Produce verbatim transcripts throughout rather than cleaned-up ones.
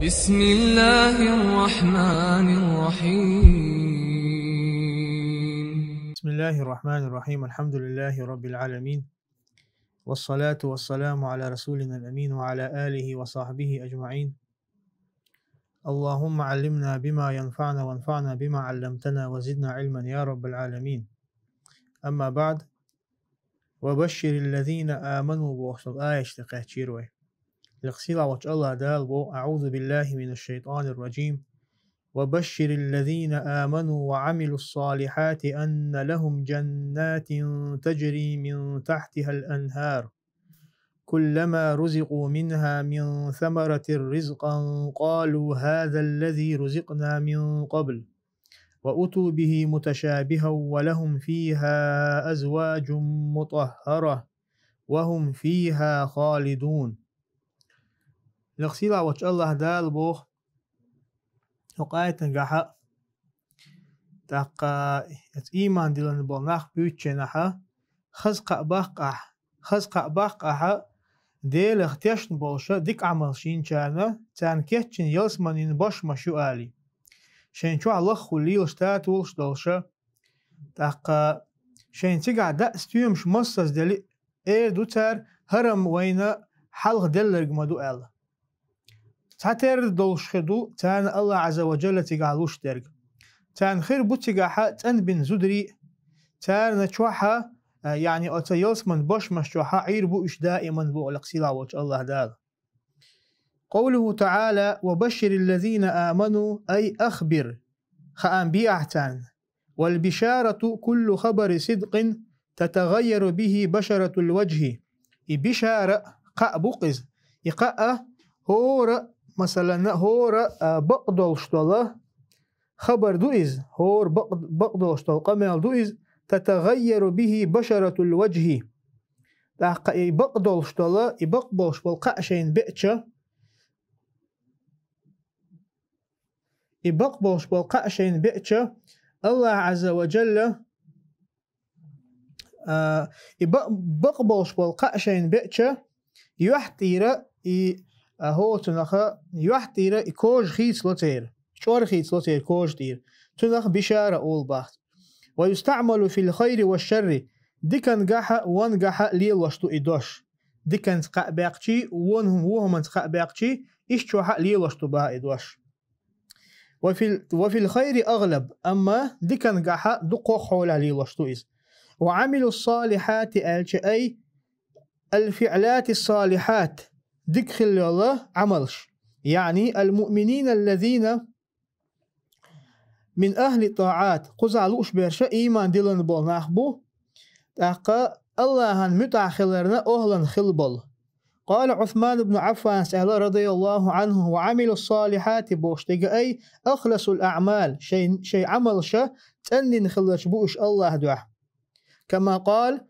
بسم الله الرحمن الرحيم. بسم الله الرحمن الرحيم. الحمد لله رب العالمين. والصلاة والسلام على رسولنا الأمين وعلى آله وصحبه أجمعين. اللهم علمنا بما ينفعنا وانفعنا بما علمتنا وزدنا علما يا رب العالمين. أما بعد. وبشر الذين آمنوا бохуш долу аяташ тӀе кхаьчира вай. Лекха сийлахь волчу АллахӀ Дала боху: أعوذ بالله من الشيطان الرجيم. وبشر الذين آمنوا وعملوا الصالحات أن لهم جنات تجري من تحتها الأنهار كلما رزقوا منها من ثمرة رزقا قالوا هذا الذي رزقنا من قبل وأتوا به متشابها ولهم فيها أزواج مطهرة وهم فيها خالدون. Лекха сийлахь волчу АллахӀ Дала боху, хӀокху аятангахьа, тӀаккха оцу ийман диллина болу нах буьйцучу хенахьа, хаза кхаъ баккха ахь, хаза кхаъ баккха ахьа, Делах тешна болуша дика Ӏамалш йинчарна, царна кечйина ялсаманин бошмаш ю алий. Шайн чохь лаххула лелаш татолаш долуша, тӀаккха шайн цигахь даа стоьмаш массаза дели, эр ду цара, хӀара-м вайна хьалха делларг ма ду аьлла. Цхьатерра долуш хир ду царна АллахӀ Ӏазза ва Джалла цигахь луш дерг. Царна хир бу цигахьа цӀанбина зударий, царна чохьа, а, яъни оцу ялсаман бошмаш чохьа Ӏийр бу уьш даиман боху лекха сийлахь волчу АллахӀ Дала. قوله تعالى: وبشر الذين آمنوا، أي أخبر، хаам бе ахь царна. والبشارة كل خبر صدق تتغير به بشرة الوجه. И бишара кхаъ бу-кх иза. И кхаъ хӀора, масалан, хӀора, а, бакъдолуш долу хабар ду иза, хӀора бакъ-, бакъдолуш долу къамел ду иза, تتغير به بشرة الوجه. ТӀаккха и бакъдолуш долу, и бакъболуш болу кхаъ шайна беача, и бакъболуш болу кхаъ шайна беача, АллахӀ Ӏазза ва Джалла, а, и бакъ-, бакъболуш болу кхаъ шайна беача, юьхь тӀера и, а, хӀоцунаха, юьхь тӀера и кожа хийцало церан, чӀор хийцало церан кожа тӀера. Цунах бишара олу боху. ويستعمل في الخير والشر. Дикангахьа, вангахьа лелош ду и дош. Диканца кхаъ баьккхичий, вон хӀума, вон хӀуманца кхаъ баьккхичий, иштта чохьа а лелош ду боху и дош. وفي ال-، وفي الخير أغلب, амма дикангахьа дукхох хьолехь лелош ду иза. وعملوا الصالحات аьлча, أي الفعلات الصالحات, дика хилла йолу Ӏамалш. يعني المؤمنين الذين من أهل الطاعات, кхузахь лууш берша ийман диллина болу нах бу, тӀаккха АллахӀан муьтӀахь хиларна охӀлан хилла болу. قال عثمان بن عفان аьлла, رضي الله عنه: وعملوا الصالحات бохуш дерг, أي أخلصوا الأعمال, шайн, шайн Ӏамалша цӀанйина хилларш бу уьш АллахӀан дуьхьа. كما قال: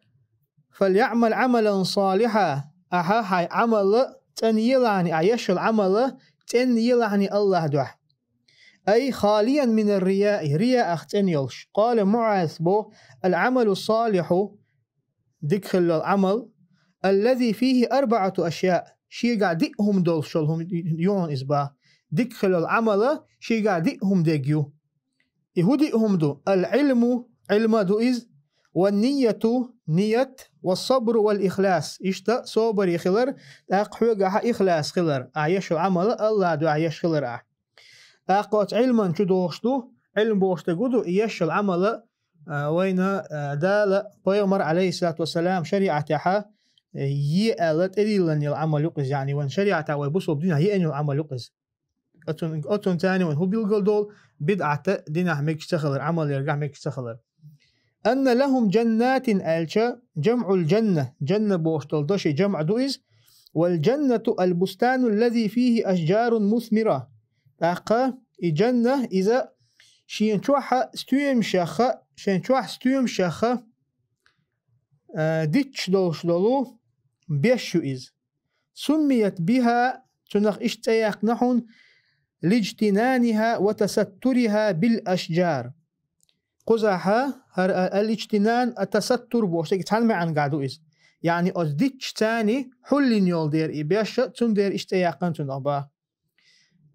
فليعمل عملا صالحا. Ахьа хьайн Ӏамал цӀанъелахьний, ахьа еш йолу Ӏамал цӀанъелахьний АллахӀан дуьхьа. أي خاليا من الرياء, рияах цӀена йолуш. قال معاذ боху: العمل الصالح, дика хилла йолу Ӏамал, الذي فيه أربعة أشياء, шегахь диъ хӀума долуш йолу хӀума ю хьуна иза боху. Дика хилла йолу Ӏамал, шегахь диъ хӀума дерг ю. И хӀун диъ хӀума ду? العلم, Ӏилма ду иза, والنية, ният, والصبر والإخلاص. Иштта собаре хилар, тӀаккха хьоьгахьа ихлас хилар. Ахьа еш йолу Ӏамал АллахӀан дуьхьа еш хилар ахьа. ТӀаккха оцу Ӏилман чу догӀуш ду, Ӏилма бохуш дерг хӀун ду, и еш йолу Ӏамал, а, вайна, а, Дала, пайхамар, алейхиссалату вассалам, шариӀатехьа, е аьлла, тӀедиллина йолу Ӏамал ю-кх иза, яъни вайн шариӀатехь вай бусалба динехь еана йолу Ӏамал ю-кх иза. Оцун, оцун царна вайн хӀун билгалдолу, бидӀат динехь мегаш ца хилар, Ӏамал яргахь мегаш ца хилар. أن لهم جنات аьлча, جمع الجنة, джанна бохуш долу доши джамъ ду иза, والجنة البستان الذي فيه أشجار مثمرة. ТӀаккха и джанна иза шен чохьа стоьмашеха, шен чохь стоьмашеха, а, дитташ долуш долу беш ю иза. سميت بها, цунах иштта цӀе яьккхина хьуна, لاجتنانها وتسترها بالأشجار. Кхузахьа хӀара а, الاجتنان, التستر бохуш дерг цхьана маьӀнехь ду иза. Яъни оцу дитташ царна хьулйина йолу дера и беш, цундела иштта цӀе яьккхина цунах боху.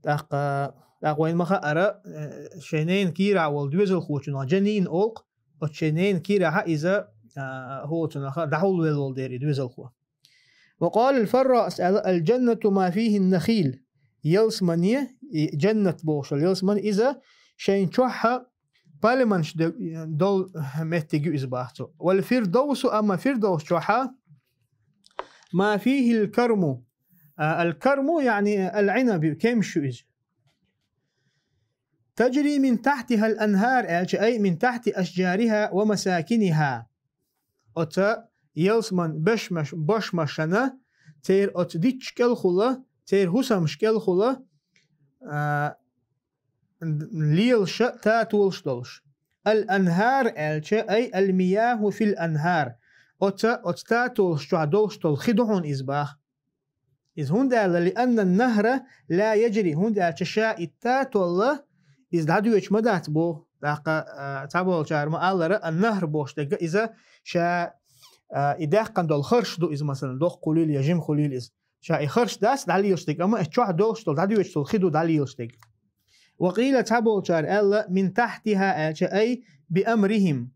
ТӀаккха, тӀаккха вайн ма хаара, э, шайн ненан кийрахь волу доьзалхочунах, джанин олу-кх, оцу шайн ненан кийрахь иза, а, хӀоцунах дӀахьулвелла волу дера и доьзалхо. Ва къала аль-Фарра, ас аьлла: «Аль-джаннату ма фихин нахил». Ялсамане, и джаннат бохуш йолу ялсаман, иза шайн чохь пальманаш де-, долу меттиг ю иза боху цо. «Валь-фирдовсу», амма Фирдовс чохь ма фихил карму. А, аль-карму, яъни аль-Ӏинаб, кемсаш ю иза. «Таджри мин тахьтихал анхар», аьлча, ай мин тахьти ашджариха ва масакиниха. Оцу ялсаман бешмаш-, бошмашана, церан оцу дитча кӀелхула, церан хӀусамаш кӀелхула, а, лелаша, татолаш долуш. Аль-анхар аьлча, ай аль-мияху фил анхар. Оцу, оцу татолаш чохь долуш долу хи ду хьуна иза боху. Иза хӀунда аьлла, «Лианна нахра ла яджри», хӀунда аьлча ша и татолла, иза дӀадоьдуш ма дац боху. ТӀаккха, а, цхьаболчара ма-аллара, ан-нахр бохуш дерг иза ша, а, и даьккхина долу харш ду иза, масалан, доккха хуьлийла я жима хуьлийла иза. Ша и харш дац дӀалелаш дерг, амма и чохь долуш долу, дӀадоьдуш долу хи ду дӀалелаш дерг. Ва къийла, цхьаболчара аьлла, мин тахьтиха аьлча, ай би амрихим.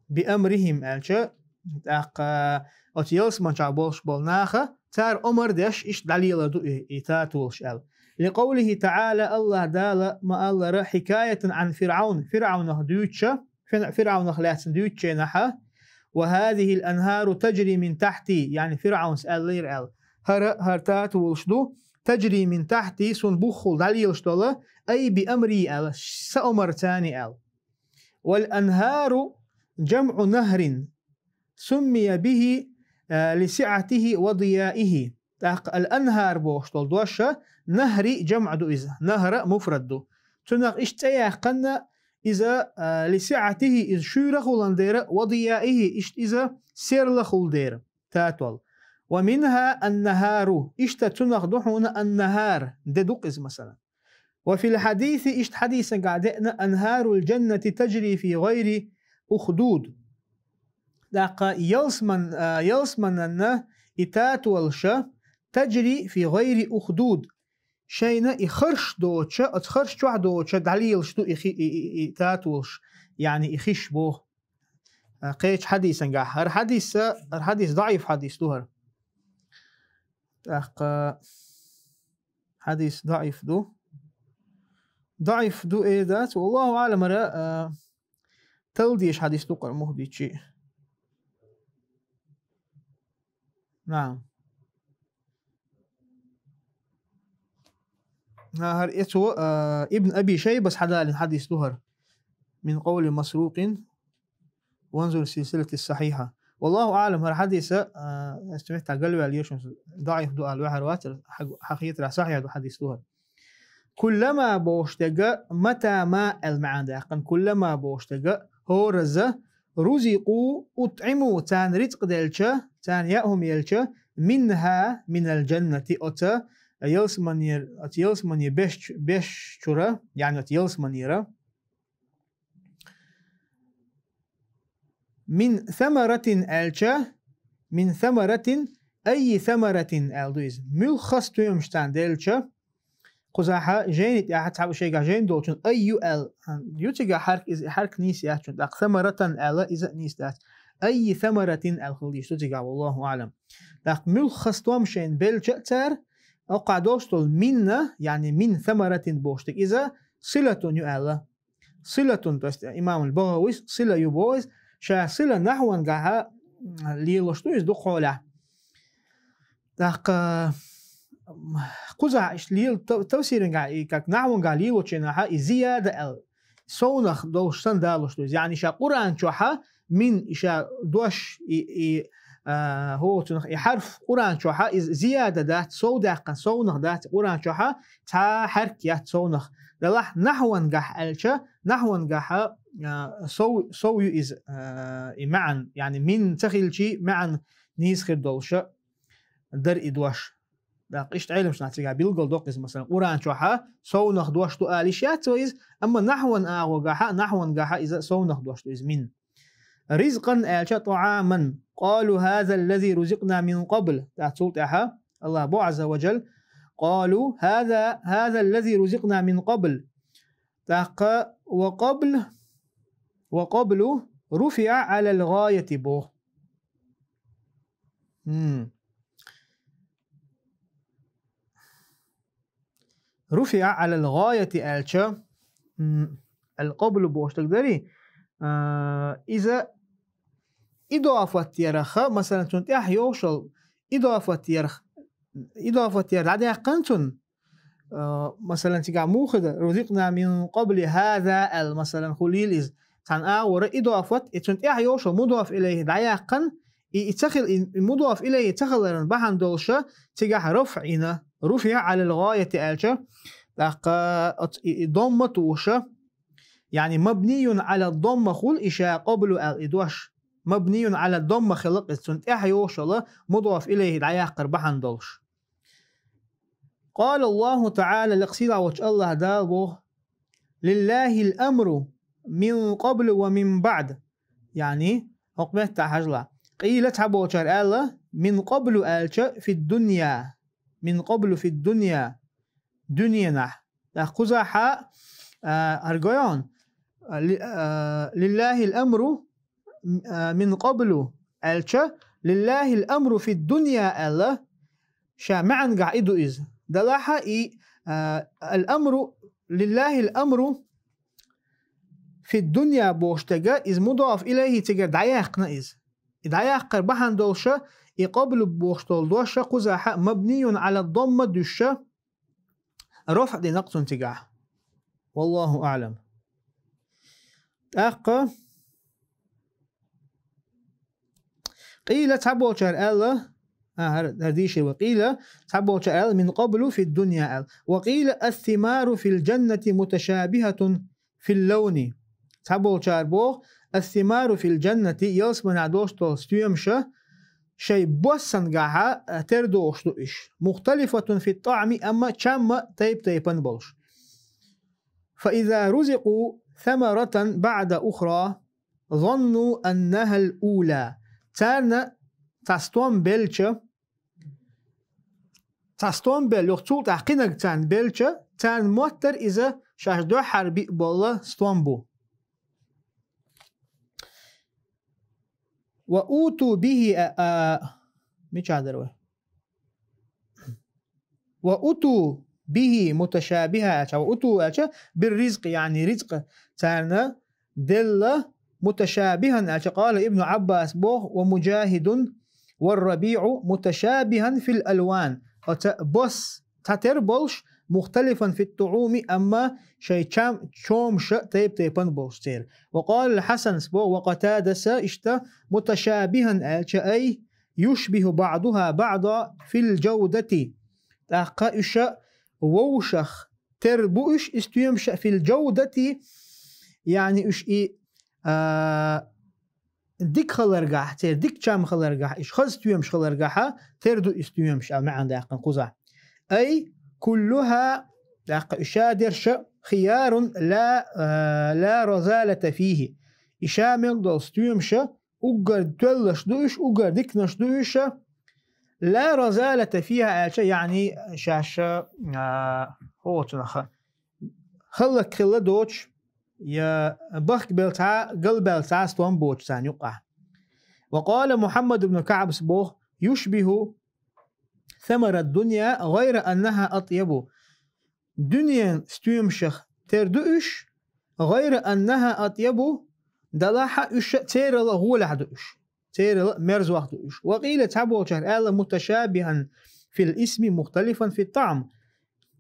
Би амрихим аьлча, тӀаккха оцу ялсаман чохь болуш болу наха, цара омар деш, иштта дӀалелар ду и, и татолаш аьлла. Ликъовлихи таӀала, Аллах Дала ма-аллара, хьикаятан Ӏан ФирӀавн, ФирӀавнах дуьйцуша, Фир-, ФирӀавнах лаьцна дуьйцучу хенахьа, «Ва хазихил анхару таджри мин тахьти», яъни ФирӀавнас аьллера аьлла: «ХӀара, хӀара татолаш ду, таджри мин тахьти, суна буххула дӀалелаш долу, ай би амри», аьлла, сан омарца аьлла. «Валь анхару джамӀу нахрин, суммия бихи, а, ли сиӀатихи ва дияихи». ТӀаккха аль-анхар бохуш долу дош нахри джамӀ ду иза, нахра муфрад ду. Цунах иштта цӀе яьккхина иза, а, ли сиӀатихи, иза шуьйра хилла дера, ва дияихи, иштта иза серла хилла дера, татол. «Ва минха ан-нахару», иштта цунах ду хьуна ан-нахар, де ду-кх иза, масалан. «Ва фил хьадиси», иштта хьадисангахь деана, «анхарул джаннати таджри фи гӀайри ухдуд». ТӀаккха ялсман-, а, ялсмананна и татолаша, «таджри фи гӀайри ухдуд». Шайна и харш доцуша, оцу харш чохь доцуша дӀалелаш ду и хи-, и, и, и татолаш, яъни и хиш боху. А, кхечу хьадисангахь. ХӀара хьадис, хӀара хьадис даӀиф хьадис ду хӀара. ТӀаккха хьадис даӀиф ду. ДаӀиф ду, э, дац. Валлаху аълам, хӀара, а, талла дезаш хьадис ду кхара мухдичи. Наам. А, хӀара эцо, а, Ибн Аби Шайбас хьадалийна хьадис ду хӀара. Мин къовли Масрукъин. Ванзур силсилати сахьихьа. Валлаху аълам, хӀара хьадиса, а, ас цу меттехь галваьлла ешан даӀиф ду аьлла ваьхьар вацара, хьа-, хьан хетарехь сахьихь ду хьадис ду хӀара. Куллама бохуш дерг, мата ма аьлла маьӀна даьккхина. Куллама бохуш дерг, хӀораза, рузикъу, утӀиму, царна рицкъ делча, царна яа хӀума елча, минха, минал джаннати, оца ялсманера, оца ялсмане беш-, беш чура, яъни оца ялсманера. Мин самаратин аьлча, мин самаратин, аййи самаратин аьлла ду иза. Муьлхха а стоьмаш царна делча, кхузахьа жайни тӀехьа цхьаъ шайгахь жайна долчун аййу аьлла ю цигахь хьарк, иза хьарк нийса яц чун, тӀаккха самаратан аьлла, иза а нийса дац. Аййи самаратин аьлла хила дийш ду цигахь, валлаху аълам. ТӀаккха муьлхха а стом шайна белча а цара, оккхахь долуш долу минна, яъни мин самаратин бохуш дерг, иза силатун ю аьлла. Силатун, то есть имамул БагӀавис сила ю боху иза, ша сила нахьвангахьа, м, лелош ду иза дукха хьолехь. ТӀаккха, м, кхузахь иштта лела-, тав-, тавсирангахь и как нахьвангахь лелочу хенахьа и зияда аьлла, совнах долуш санна далош ду иза. Яъни ша Къуръан чохьа мин и ша дош, и, и, а, хӀоцунах и хьарф Къуръан чохьа иза зияда дац, сов даьккхина совнах дац Къуръан чохьа, цхьа хьарк яц совнах. Делахь нахьвангахь аьлча, нахьвангахьа, а, сов, сов ю иза, а, и маьӀна, яъни мин ца хилчи маьӀна нийса хир долуша дара и дош. ТӀаккха иштта Ӏеламнаха цигахь билгал доккху иза, масалан, Къуръан чохьа совнах дош ду ала йиш яц вай иза, амма нахьван агӀогахьа, нахьвангахьа иза совнах дош ду иза мин. Ризкъан аьлча, тӀаӀаман. Къалу хаза ллази рузикъна мин къабл. ТӀаккха цул тӀаьхьа Аллах бо Ӏазза ва Джал, قالوا هذا هذا الذي رزقنا من قبل. ТӀаккха وقبل وقبل رفع على الغاية боху. М. رفع على الغاية аьлча, м, القبل бохуш дагадерий, а, иза идофат ярах, масалан, цунна тӀехь йолуш йолу идофат ярах, идофат яр дӀадаьккхина цунна, а, масалан, цигахь муха ду, رزقنا من قبل هذا аьлла, масалан, хуьлийла иза. Цхьана агӀора идофат, и цунна тӀехь йолуш йолу мудоф илайхӀи дӀаяьккхина, и, и ца хила, и, и мудоф илайхӀи ца хиларан бахьана долуша, цигахь рафӀ йина, رفع على الغاية аьлча, тӀаккха оцу и, и домма туша, яъни مبني على الضمة хуьлу и ша قبل аьлла и дош. مبني على الضمة хилла иза, цунна тӀехь йолуш йолу мудоф илайхӀи дӀаяккхар бахьана долуш. قال الله تعالى, лекха сийлахь волчу АллахӀ Дала боху: لله الأمر من قبل ومن بعد. Яъни, хӀокху меттехь хьажал. قيل, цхьаболчара аьлла, من قبل аьлча في الدنيا. من قبل في الدنيا. Дуьненахь. ТӀаккха кхузахь, а, хӀара гойон, а, ли-, а, لله الأمر, а, من قبل аьлча, لله الأمر في الدنيا аьлла, ша маьӀнагахь и ду иза. Делахь и, а, الأمر, لله الأمر في الدنيا бохуш дерг, иза мудоф илайхӀи цигара дӀаяьккхина иза. И дӀаяккхар бахьана долуша, и قبل бохуш долу доша кхузахь مبني على الضمة дуьша, рафӀ дина-кх цунна цигахь. والله أعلم. ТӀаккха قيل, цхьаболчара аьлла, а, хӀара, хӀара дийшира вай. قيل, цхьаболчара аьлла, من قبل في الدنيا аьлла. وقيل الثمار في الجنة متشابهة في اللون. Цхьаболчара боху, الثمار في الجنة, ялсаманехь долуш долу стоьмаша, шайн боссангахьа, а, тера долуш ду уьш. مختلفة في الطعم, амма чам а тайп-тайпана болуш. فإذا رزقوا ثمرة بعد أخرى ظنوا أنها الأولى. Царна цхьа стом белча, цхьа стом белла, юха цул тӀаьхьа кхинарг царна белча, царна моттара иза шаьш дуьххьара биъ болу стом бу. وأتوا به, а, а, мичахь дара вай? وأتوا به متشابها аьлча, وأتوا аьлча, بالرزق, яъни ризкъ царна делла, متشابها аьлча, قال ابن عباس боху, ومجاهد والربيع متشابها في الألوان. Оцу бос цхьатера болуш, مختلفا في الطعوم, амма шайн чам-, чомаша тайп-тайпана болуш церан. وقال الحسن боху, وقتادة иштта, متشابها аьлча, أي يشبه بعضها بعضا في الجودة. ТӀаккха уьш вовшах тера бу уьш, и стоьмаш في الجودة, яъни уьш и, а, дика хиларгахь, церан дика чам хиларгахь, уьш хаза стоьмаш хиларгахьа тера ду и стоьмаш, аьлла маьӀна даьккхина кхузахь. أي كلها, тӀаккха уьш дерш خيار لا, а, لا رذالة فيه. И ша мел долу стоьмаша уггар тоьллаш ду уьш, уггар диканаш ду уьш, لا رذالة فيها аьлча, яъни шаьш, а, хӀоцунах хӀаллакьхилла доцуш, я бахкабелла цхьа, галбаьлла цхьа стом боцуш царна юкъахь. وقال محمد بن كعب боху, يشبه ثمر الدنيا غير أنها أطيب. Дуьненан стоьмашах тера ду уьш, غير أنها أطيب, делахь уьш церал а гӀолехь ду уьш, церал а мерзох ду уьш. وقيل, цхьаболчара аьлла, متشابها في الاسم مختلفا في الطعم.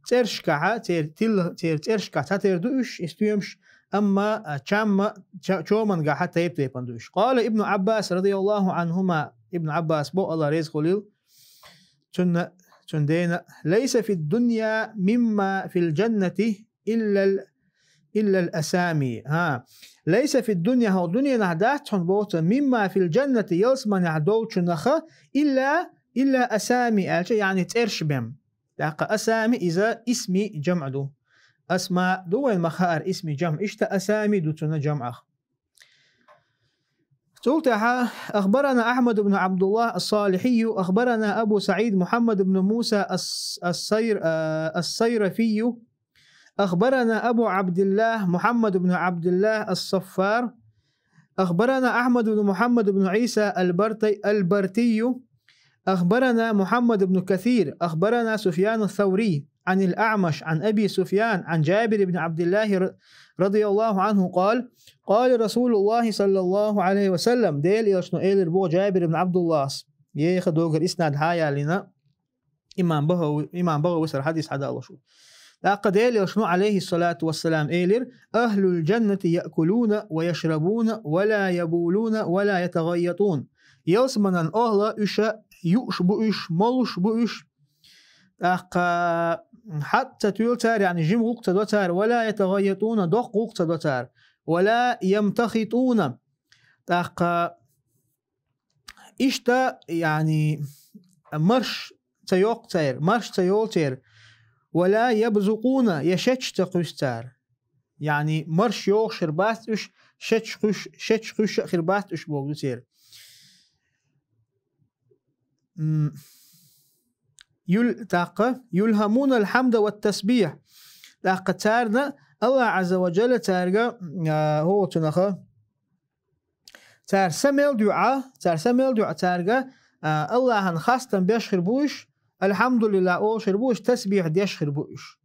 ЦӀерашкахьа, церан тилла, церан цӀерашкахь цхьатера ду уьш, и стоьмаш, амма, а, чам а, ча-, чомангахьа тайп-тайпана ду уьш. قال ابن عباس رضي الله عنهما, Ибн Ӏаббас боху, АллахӀ реза хуьлийла цунна, цуьнан дена: ليس في الدنيا مما في الجنة إلا ال-, إلا الأسامي. ХӀа. ليس في الدنيا, хӀокху дуьненахь дац хьуна боху цо, مما في الجنة, ялсаманехь долчунах, إلا, إلا أسامي аьлча, яъни цӀераш бен. ТӀаккха أسامي иза اسم جمع ду. أسماء ду вайн ма хаара اسم جمع, иштта أسامي ду цуьнан جمعах. Цул тӀехьа: أخبرنا أحمد بن عبد الله الصالحي، أخبرنا أبو سعيد محمد بن موسى الس-، السير-، آه، السيرفي، أخبرنا أبو عبد الله محمد بن عبد الله الصفار، أخبرنا أحمد بن محمد بن عيسى البرتي-، البرتي، أخبرنا محمد بن كثير، أخبرنا سفيان الثوري عن الأعمش عن أبي سفيان عن جابر بن عبد الله ر-، رضي الله عنه قال: قال رسول الله صلى الله عليه وسلم. Делан элчано элира боху Жабир ибн Абдуллас. Еха догар иснад хьаяллина. Имам БагӀави-, имам БагӀавис хӀара хьадис хьадалош ву. ТӀаккха Делан элчано, عليه الصلاة والسلام, элира: أهل الجنة يأكلون ويشربون ولا يبولون ولا يتغيطون. Ялсаманан охӀла уьш юуш бу уьш, молуш бу уьш. ТӀаккха хьатта ца тоьлу цара, яъни жима гӀуллакх ца до цара, ولا يتغيطون, доккха гӀуллакх ца до цара, ولا يمتخطون. ТӀаккха иштта, яъни, марш ца йоккху церан, марш ца йолу церан, ولا يبزقون, я шеташ ца кхуьссу цара. Яъни, марш йохуш хир бац уьш, шеташ кхуьш-, шеташ кхуьссуш а хир бац уьш бохург ду церан. М. Юл-, тӀаккха, يلهمون الحمد والتسبيح. ТӀаккха царна Аллах Ӏазза ва Джалла цаьрга, а, хӀокху цунах, цара са мел дуьйцу, цара са мел дуьйцу цаьрга, а, Аллахьан хастам беш хир бу уьш, الحمد لله олуш хир бу уьш, тасбихь деш хир бу уьш.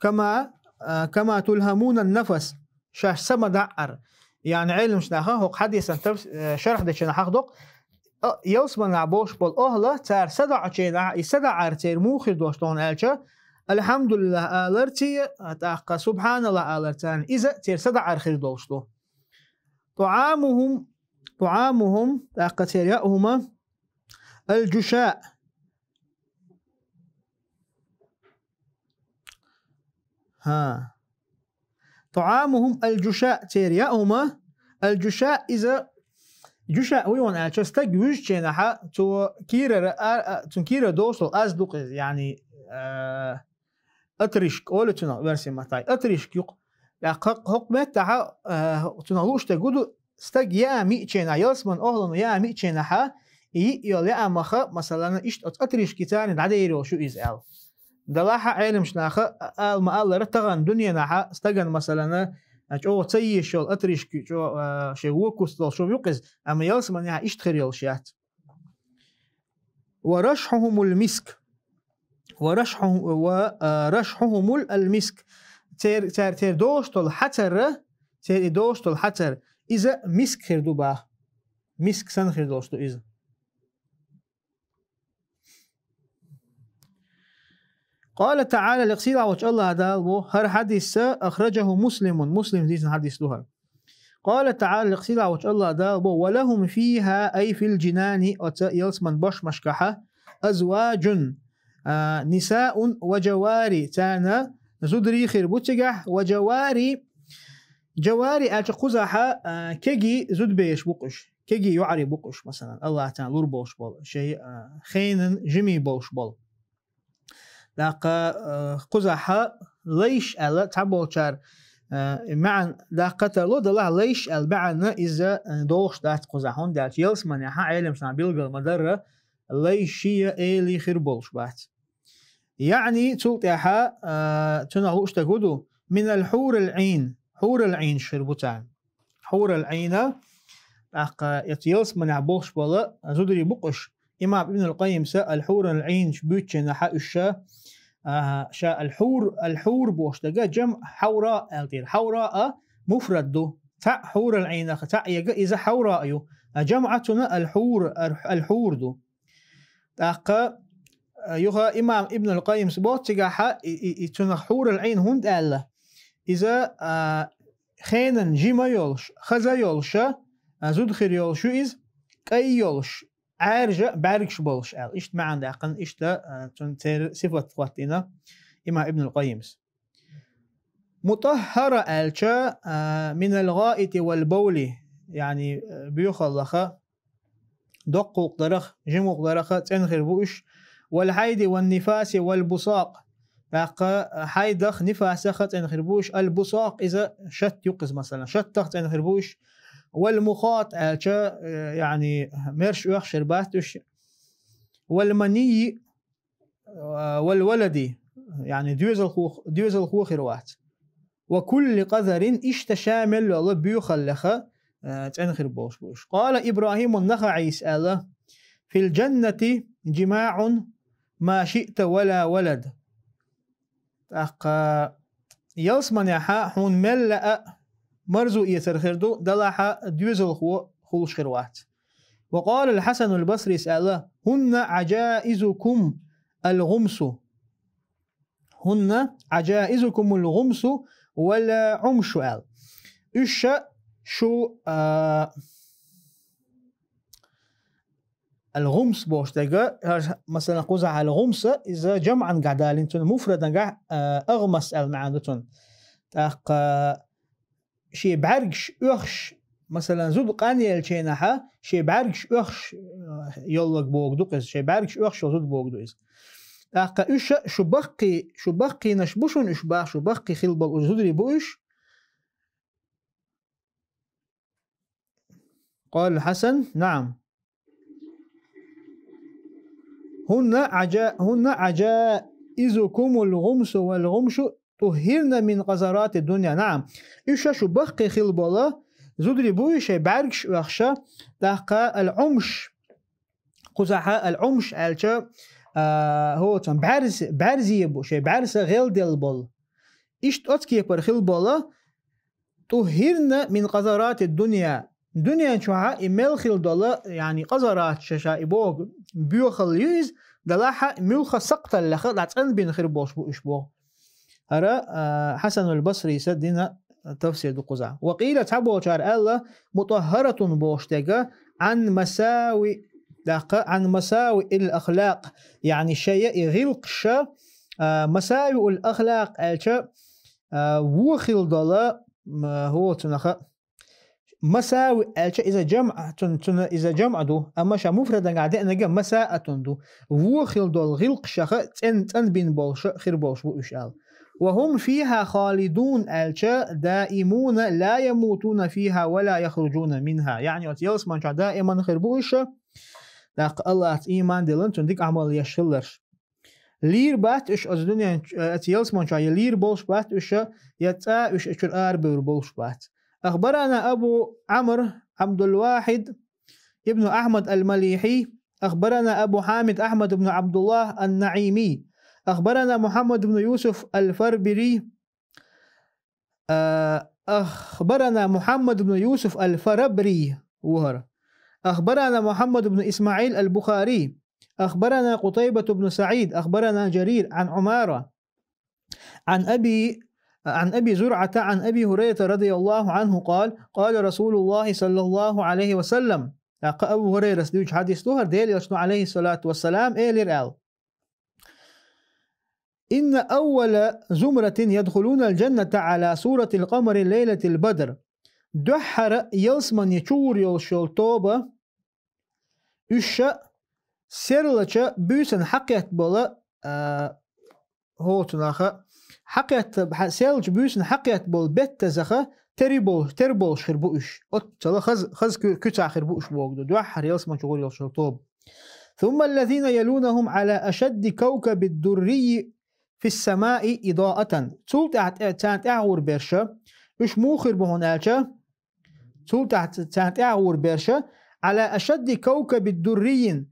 كما, а, كما تلهمون النفس, шаьш са ма даӀара. Яъни, Ӏеламчу наха хӀокху хьадисан тафс-, а, шархь дечу нахах доккху, а, ялсаманехь болуш болу охӀла, цара са доӀучу хенахь, и са даӀар церан муха хир долуш ду хьуна аьлча, الحمد لله аларций, а, тӀаккха سبحان الله аларций, иза церан са даӀар хир долуш ду. طعامهم, طعامهم, тӀаккха церан яа хӀума, الجشاء. ХӀа. طعامهم الجشاء, церан яа хӀума, الجشاء, иза, جشاء хӀун ю аьлча, стаг вуьжучу хенахь, цо кийрара, а, а, цуьнан кийрара долуш долу аз ду-кх иза, яъни, а, отрыжка олу цунах оьрсийн маттахь, отрыжка ю-кх. ТӀаккха хӀокху меттахь, а, цунах лууш дерг хӀун ду, стаг яа миъчу хенахь, ялсаманан охӀлано яа миъчу хенахь, и йиъ йолу яамах, масалан, иштта оцу отрыжкица дӀадер йолуш ю иза аьлла. Делахь а Ӏеламчу наха ала ма-аллара, тахана дуьненахь стагана, масалан, чӀогӀа ца езаш йолу отрыжка, чӀо-, а, шайн вон куц долуш хӀума ю-кх иза, амма ялсаманехь иштта хир йолуш яц. ورشحهم المسك. ورشحهم, ва, а, رشحهم المسك. Цер-, цер-, церан долуш долу хьацар, церан и долуш долу хьацар, иза миск хир ду боху. Миск санна хир долуш ду иза. قال تعالى, лекха сийлахь волчу Аллах Дала боху, хӀара хьадис, أخرجه مسلم, Муслима дийцина хьадис ду хӀара. قال تعالى, лекха сийлахь волчу Аллах Дала боху: ولهم فيها, أي في الجنان, оцу ялсаманан бошмашкахь, أزواج, а, نساء وجواري, царна зударий хир бу цигахь, وجواري, جواري аьлча кхузахь, а, кегий зудабераш бу-кх уьш, кегий йоӀарий бу-кх уьш, масалан, Аллах царна лур болуш болу, шайн, а, хенан жимий болуш болу. ТӀаккха, а, кхузахь лайш аьлла цхьаболчара, а, маьӀна даккха тарло, делахь лайш аьлла маьӀна иза, а, догӀуш дац кхузахь, хӀунда аьлча ялсаманехь Ӏеламчу наха билгал ма-дарра, лайш я эли хир болуш бац. ЯъӀни, цул тӀаьхьа, а, цунах лууш дерг хӀун ду? من الحور العين, хьурал Ӏийнаш хир бу царна. Хьурал Ӏийна, тӀаккха оцу ялсаманехь болуш болу зударий бу-кх уьш. Имам Ибн ал-Къаййимса аль-хьурал Ӏийнаш буьйцучу хенахь уьш ша, а, ша аль-хьур, аль-хьур бохуш дерг, жамъ хьавра аьлла тӀера. Хьавра а муфрад ду. Цхьаъ хьурал Ӏийнах, цхьаъ ерг иза хьавра ю. А жамъ цуьнан аль-хьур, аль-, аль-хьур ду. ТӀаккха, а, юха имам Ибн ал-Къаййимс боху цигахь, и, и, и цунах хьурал Ӏийн хӀунда аьлла? Иза, а, хенан жима йолуш, хаза йолуш, а, зуда хир йолуш ю иза, кӀай йолуш, Ӏаьржа бӀаьргаш болуш аьлла. Иштта маьӀна даьккхина, иштта, а, цунна церан сифат хӀоттийна имам Ибн ал-Къаййимс. مطهرة аьлча, а, من الغائط والبول, яъни, а, боьхаллаха, доккха гӀуллакх дарах, жима гӀуллакх дарах цӀена хир бу уьш, والحيض والنفاس والبصاق, тӀаккха хьайдах, нифасах цӀена хир бу уьш, аль-бусакъ иза шатта ю-кх иза, масалан, шаттах цӀена хир бу уьш, والمخاط аьлча, э, яъни мерш оьхуш хир бац уьш. والمني, э, والولد, яъни доьзалхо, доьзалхо хир вац. وكل قذر, иштта ша мел йола боьхаллех, э, цӀена хир болуш бу уьш. قال إبراهيم النخعي аьлла: في الجنة جماع ما شئت ولا ولد. ТӀаккха ялсаманехь хьуна мел лаьа марзо эцар хир ду, делахь а доьзалхо хуьлуш хир вац. وقال الحسن البصري аьлла: هن عجائزكم الغمس. هن عجائزكم الغمس والعمش аьлла. Уьш шу, а, الغمس бохуш дерг, хӀара, масала, кхузахь الغمس, иза жамӀангахь далийна, цунна муфрадангахь, а, أغمس аьлла маьӀна ду цунна. ТӀаккха шен бӀаьргаш оьхуш, масала, зуда къанъеллачу хенахь, шен бӀаьргаш оьхуш, а, йоллаг бохург ду-кх иза, шен бӀаьргаш оьхуш йолу зуда бохург ду иза. ТӀаккха уьш шу баккхий, шу баккхийнаш бу шуна уьш боху, шу баккхий хила болу уьш зударий бу уьш? قال الحسن: نعم. هن عجا-، هن عجائزكم الغمس والعمش طهرن من قذرات الدنيا. نعم. Уьш шу баккхий хила болу зударий бу уьш, шайн бӀаьргаш оьхуш, тӀаккха العمش, кхузахь العمش аьлча, а, хӀоцун бӀаьрзе, бӀаьрзе бу, шайн бӀаьрса гӀелделла болу. Иштта оцу кепара хила болу طهرن من قذرات الدنيا. Дуьнен чохь и мел хила долу, яъни къазарат ша и боху, боьхалла ю иза, делахь а муьлхха сакхталлех дӀа цӀанбина хир болуш бу уьш боху. ХӀара, а, Хьасанул Басрис дина тафсир ду кхузахь. وقيل, цхьаболчара аьлла, مطهرة бохуш дерг, عن مساوئ, тӀаккха عن مساوئ الأخلاق, яъни шайн и гӀиллакхаш, а, مساوئ الأخلاق аьлча, а, вон хила долу, м, хӀоцунах, مساوئ аьлча иза жамӀ, цун-, цуьнан иза жамӀ ду, амма ша муфрадангахь деанарг مساءة ду. Вон хила долу гӀиллакхашах цӀен-, цӀанбина болуш хир болуш бу уьш аьлла. وهم فيها خالدون аьлча دائمون لا يموتون فيها ولا يخرجون منها. Яъни оцу ялсамани чохь даиман хир бу уьш, тӀаккха Аллахьца ийман диллина, цунна дика Ӏамал еш хилларш. Лийр бац уьш оцу дуьнен чу-, оцу ялсамани чохь я лийр болуш бац уьш, я цкъа уьш оцу чуьра арабевр болуш бац. أخبرنا أبو عمرو عبد الواحد ابن أحمد المليحي، أخبرنا أبو حامد أحمد بن عبد الله النعيمي، أخبرنا محمد بن يوسف الفربري، آه، أخبرنا محمد بن يوسف الفربري وهر، أخبرنا محمد بن إسماعيل البخاري، أخبرنا قتيبة بن سعيد، أخبرنا جرير عن عمارة عن أبي، عن أبي زرعة عن أبي هريرة رضي الله عنه قال: قال رسول الله صلى الله عليه وسلم. ТӀаккха Абу Хурайрас дуьйцу хьадис ду хӀара, Делан Элчано, عليه الصلاة والسلام, элира аьлла: إن أول زمرة يدخلون الجنة على صورة القمر ليلة البدر. Дуьххьара ялсамани чугӀур йолуш йолу тоба, уьш серлачу буьйсанна хьакхетта болу, а, хӀоцунах, хьакхетта, хьа-, серлачу буьйсанна хьакхетта болу беттазах тери болуш, тера болуш хир бу уьш. Оццул хаза, хаза куь-, куьцахь хир бу уьш бохург ду, дуьххьара ялсамани чугӀур йолуш йолу тоба. ثم الذين يلونهم على أشد كوكب دري في السماء إضاءة. Цул тӀаьхьа тӀе-, царна тӀаьхьа гӀур берш, уьш муха хир бу хьуна аьлча, цул тӀаьхьа ц-, царна тӀаьхьа гӀур берш, على أشد كوكب دري,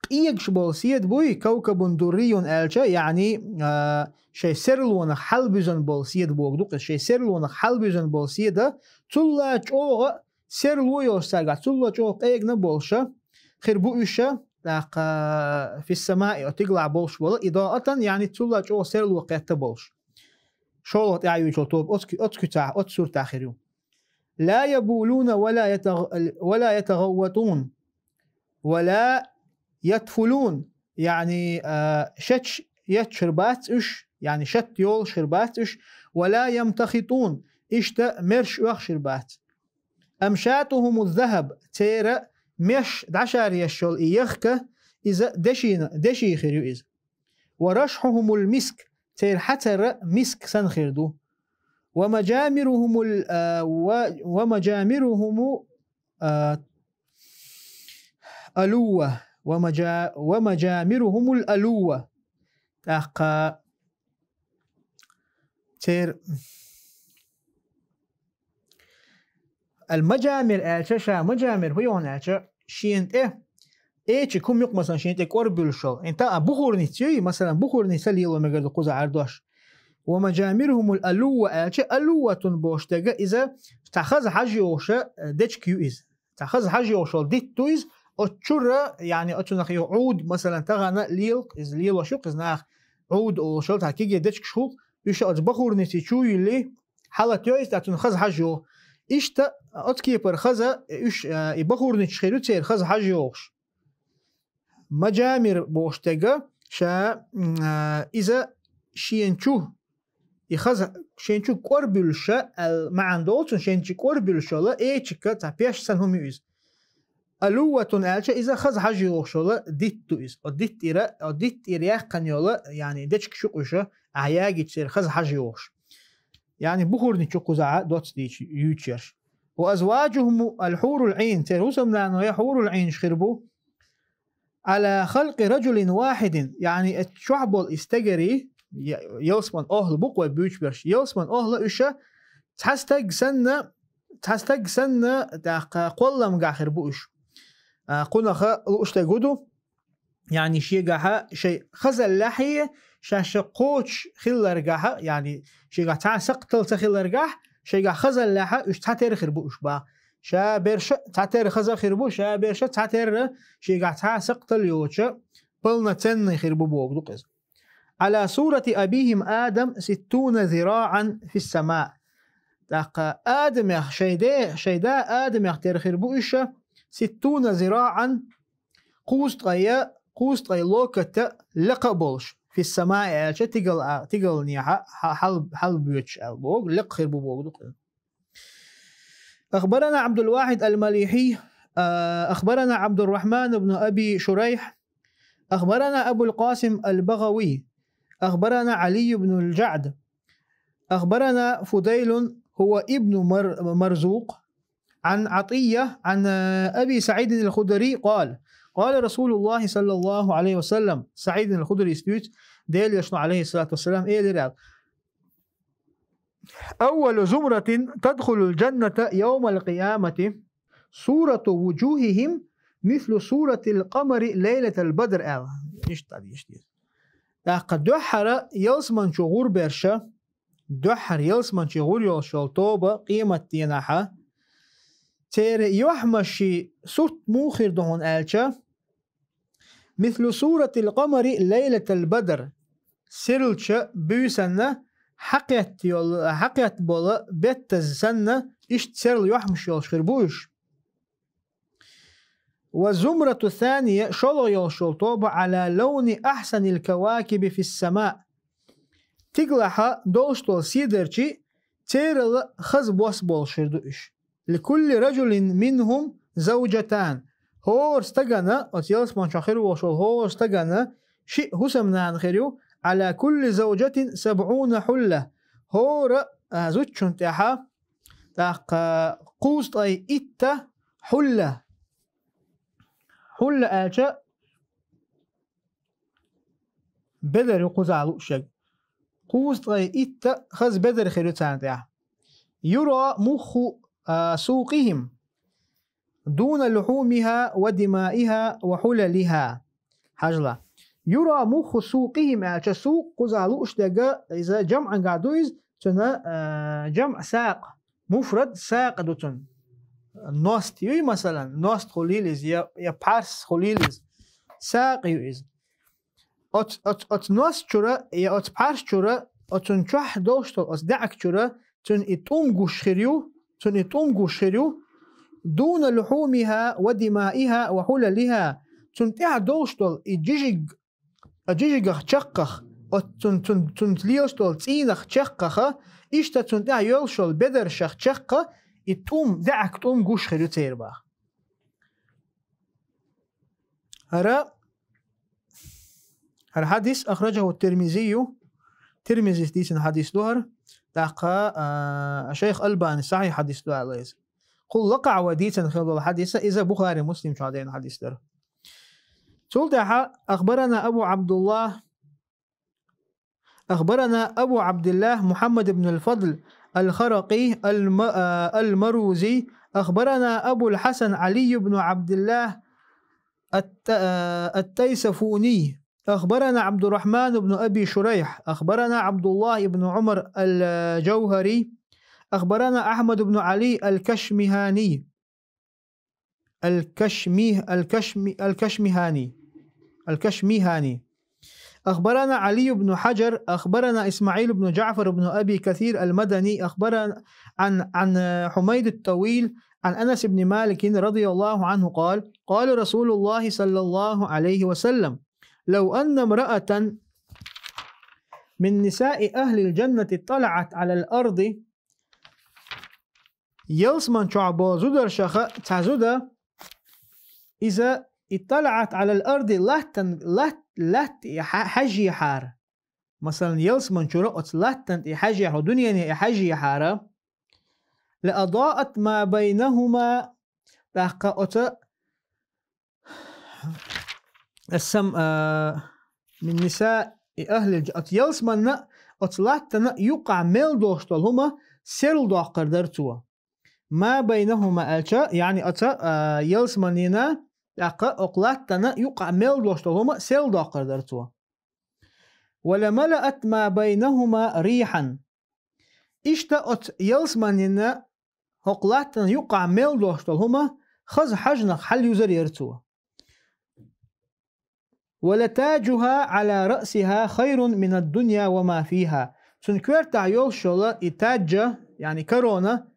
къегаш болу седа буй, كوكب دري аьлча, яъни, а, шайн серлонах хьалабуьзна болу седа бохург ду-кх иза, шайн серлонах хьалабуьзна болу седа, цулла чӀогӀа серло йолуш цаьргахь, цулла чӀогӀа къегна болуш хир бу уьш, тӀаккха في السماء, оцу тигалахь болуш болу, إضاءة, яъни цулла чӀогӀа серло кхетта болуш. ШолгӀа тӀаьхьа юьйцу тоба оцу ку-, оцу куьцахь, оцу суртахь хир ю. لا يبولون ولا يتغ-، ولا يتغوطون ولا يتفلون, яъни, а, шеташ етташ хир бац уьш, яъни шатта йолуш хир бац уьш, ولا يمتخطون, иштта мерш оьхуш хир бац. أمشاطهم الذهب, церан меш дӀашаръеш йолу и яхка, иза дешина, деши хир ю иза. ورشحهم المسك, церан хьацар миск санна хир ду. ومجامرهم ال-, а, و-, ومجامرهم а, алува, ва мажа-, ва мажамирухумул алува. ТӀаккха цер-, ал-мажамир аьлча, ша мажамир хӀу йоӀан аьлча, шена тӀе эчиг хӀума юкъ, масалан, шена тӀе кӀор буьллуш йола. ХӀинца а бухурница юй, масалан, бухурница лело мегар ду кхузахь дош. Ва мажамирухумул алува аьлча, алуватун бохуш дерг иза цхьа хаза хьаж йохуш, э, дечиг ю иза. Цхьа хаза хьаж йохуш йола дитт ду иза, оцу чуьра, яъни оцунах ю Ӏуд, масалан, тахана лела, иза лелош ю-кх иза наха, Ӏуд олуш йола, цхьа кегий дечигаш хуьлу-кх, уьш оцу бахурница чу а юьллий, хьалатайо иза, цунах хаза хьаж йоху. Иштта оцу кепара хаза, уьш, а, и бахурничаш хир ю церан хаза хьаж йохуш. Мажамир бохуш дерг, ша, м, а, иза шена чу, и хаза шена чу кӀор буьллуш аьлла маьӀна долу цунна, шена чу кӀор буьллуш йола, эчигга цхьа пеш санна хӀума ю иза. Алуватун аьлча, иза хаза хьаж йохуш йола дитт ду иза. Оцу дитт тӀера, оцу дитт тӀера яьккхина йола, яъни дечигаш ю-кх уьш, ахьа ягийча церан хаза хьаж йохуш. Яъни бухурнича кхузахь доцца дийцича юьйцуш ерш. Ва азважухумул хьурул Ӏийн, церан хӀусамнанойо хьурул Ӏийнаш хир бу. Ӏала халкъи раджулин вахьидин, яъни оцу чохь болу и стегарий, я-, ялсаман охӀла бу-кх вай буьйцуш берш, ялсаман охӀла уьш цхьа стаг санна, цхьа стаг санна, тӀаккха кхолламгахь хир бу уьш. А, кхунах лууш дерг хӀун ду, яъни шегахь шайн хазаллехь, шаьш кхочуш хилларгахь, яъни шегахь цхьа а сакхтал ца хилларгахь, шегахь хазаллехь уьш цхьатерра хир бу уьш бах. Ша берш цхьатерра хаза хир бу, ша берш цхьатерра шегахь цхьа а сакхтал йоцуш, полноценный хир бу бохург ду-кх иза. Ӏала сурати абихим Адам ситтуна зираӀан фис-самаъ. ТӀаккха Адамех, шайн де-, шайн да Адамех тера хир бу уьш, ситтуна зираӀан, кхузткъе, кхузткъе локоть лекха а болуш, фис-самаъ аьлча, тигал а, тигалнехьа хьа-, хьал-, хьалбоьдуш аьлла бохург, лекха хир бу бохург ду-кх. أخبرنا عبد الواحد المليحي، آه، أخبرنا عبد الرحمن بن أبي شريح، أخبرنا أبو القاسم البغوي، أخبرنا علي بن الجعد، أخبرنا فضيل هو ابن مر-، مرزوق، عن عطية عن، آه، أبي سعيد الخدري قال: قال رسول الله صلى الله عليه وسلم, СаӀид аль-Худри дуьйцу, Делан Элчано, алейхиссалату вассалам, элира аьлла: «أول زمرة تدخل الجنة يوم القيامة سرائر وجوههم مثل سرائر القمر ليلة البدر», аьлла. Иштта, иштта. ТӀаккха дуьххьара ялсаман чу гӀур берш, дуьххьара ялсаман чу гӀур йолуш йолу тоба къематденахь, церан юьхьмашийн сурт муха хир ду хьуна аьлча, «مثل سرائر القمر ليلة البدر», сирлачу буьйсанна хьакхетта йолу, хьакхетта болу беттаза санна, иштта серла юьхьмаш йолуш хир бу уьш. «والزمرة الثانية», шолгӀа йолуш йолу тоба, «على لون أحسن الكواكب في السماء». Тигалахь долуш долу седарчий церал хаза бос болуш хир ду уьш. «لكل رجل منهم زوجتان». ХӀора стагана, оцу ялсаман чохь хир волуш волу хӀора стагана шиъ хӀусамнана хир ю, «على كل زوجة سبعون حلة». ХӀора, а, зудчун тӀехь, тӀаккха, кхузткъе итт хьулла. Хьулла аьлча, бедар ю кхузахь лууш ерг. Кхузткъе итт хаза бедар хир ю царна тӀехь. «يرى مخ، آه، سوقهم دون لحومها ودمائها وحللها». Хьажал. «يرى مخ سوقهم» аьлча, сукъ кхузахь лууш дерг, иза жамӀангахь ду иза, цуьнан, а, жамӀ сакъ, муфрад сакъ ду цуьнан. Ност юй, масалан, ност хуьлийла иза, я, я пхьарс хуьлийла иза. Сакъ ю иза. Оцу, оцу, оцу ност чуьра, я оцу пхьарс чуьра, оцунна чохь долуш долу, оцу даьӀахк чуьра, цуьнан и тӀум гуш хир ю, цуьнан и тӀум гуш хир ю, «دون لحومها ودمائها وحللها». Цунна тӀехь долуш долу и жижиг, а жижигах чаккхах, оцу цун-, цун-, цунца лелаш долу цӀийнах чаккхаха, иштта цунна тӀехь йолуш йолу бедаршах чаккха, и тӀум, даьӀахк тӀум гуш хир ю церан бах. ХӀара, хӀара хьадис, «أخرجه الترمذي», Тирмизис дийцина хьадис ду хӀара, тӀаккха, а, шайх Албани сахьихь хьадис ду аьлла иза. кхул лакхахь вай дийцина хилла долу хьадис, иза Бухари, Муслим чохь деана хьадис дара. Цул тӀаьхьа أخبرنا أبو عبد الله، أخبرنا أبو عبد الله محمد بن الفضل الخرقي الم-، آه، المروزي، أخبرنا أبو الحسن علي بن عبد الله الت-، آه، التيسفوني، أخبرنا عبد الرحمن بن أبي شريح، أخبرنا عبد الله بن عمر الجوهري، أخبرنا أحمد بن علي الكشمهاني، الكشمي-، الكشمي-، الكشمهاني، الكشمهاني. أخبرنا علي بن حجر، أخبرنا إسماعيل بن جعفر بن أبي كثير المدني، أخبرنا عن، عن حميد الطويل، عن أنس بن مالك رضي الله عنه قال: قال رسول الله صلى الله عليه وسلم: لو أن امرأة من نساء أهل الجنة اطلعت على الأرض، ялсаман чохь болу зударшаха цхьа зуда, иза اطلعت على الأرض, латтан-, лат-, латта тӀе хьа-, хьажехьара. Масалан, ялсаман чуьра оцу латтана тӀе хьажехьо, дуьнене тӀе хьажехьара, لأضاءت ما بينهما, тӀаккха оцу Ас-сам-, а, من نساء أهل الج-, оцу ялсаманна, оцу латтана юккъахь мел долуш долу хӀума серладоккхур дара цо. ما بينهما аьлча, яъни оцу, а, ялсаманина, тӀаккха оцу латтана юккъахь мел долуш долу хӀума серладоккхур дара цо. ولملأت ما بينهما ريحا. Иштта оцу ялсаманина хӀокху латтана юккъахь мел долуш долу хӀума хаза хьажнах хьалаюзар яра цо. ولتاجها على رأسها خير من الدنيا وما فيها. Цуьнан коьртахь йолуш йолу и таджа, яъни корона,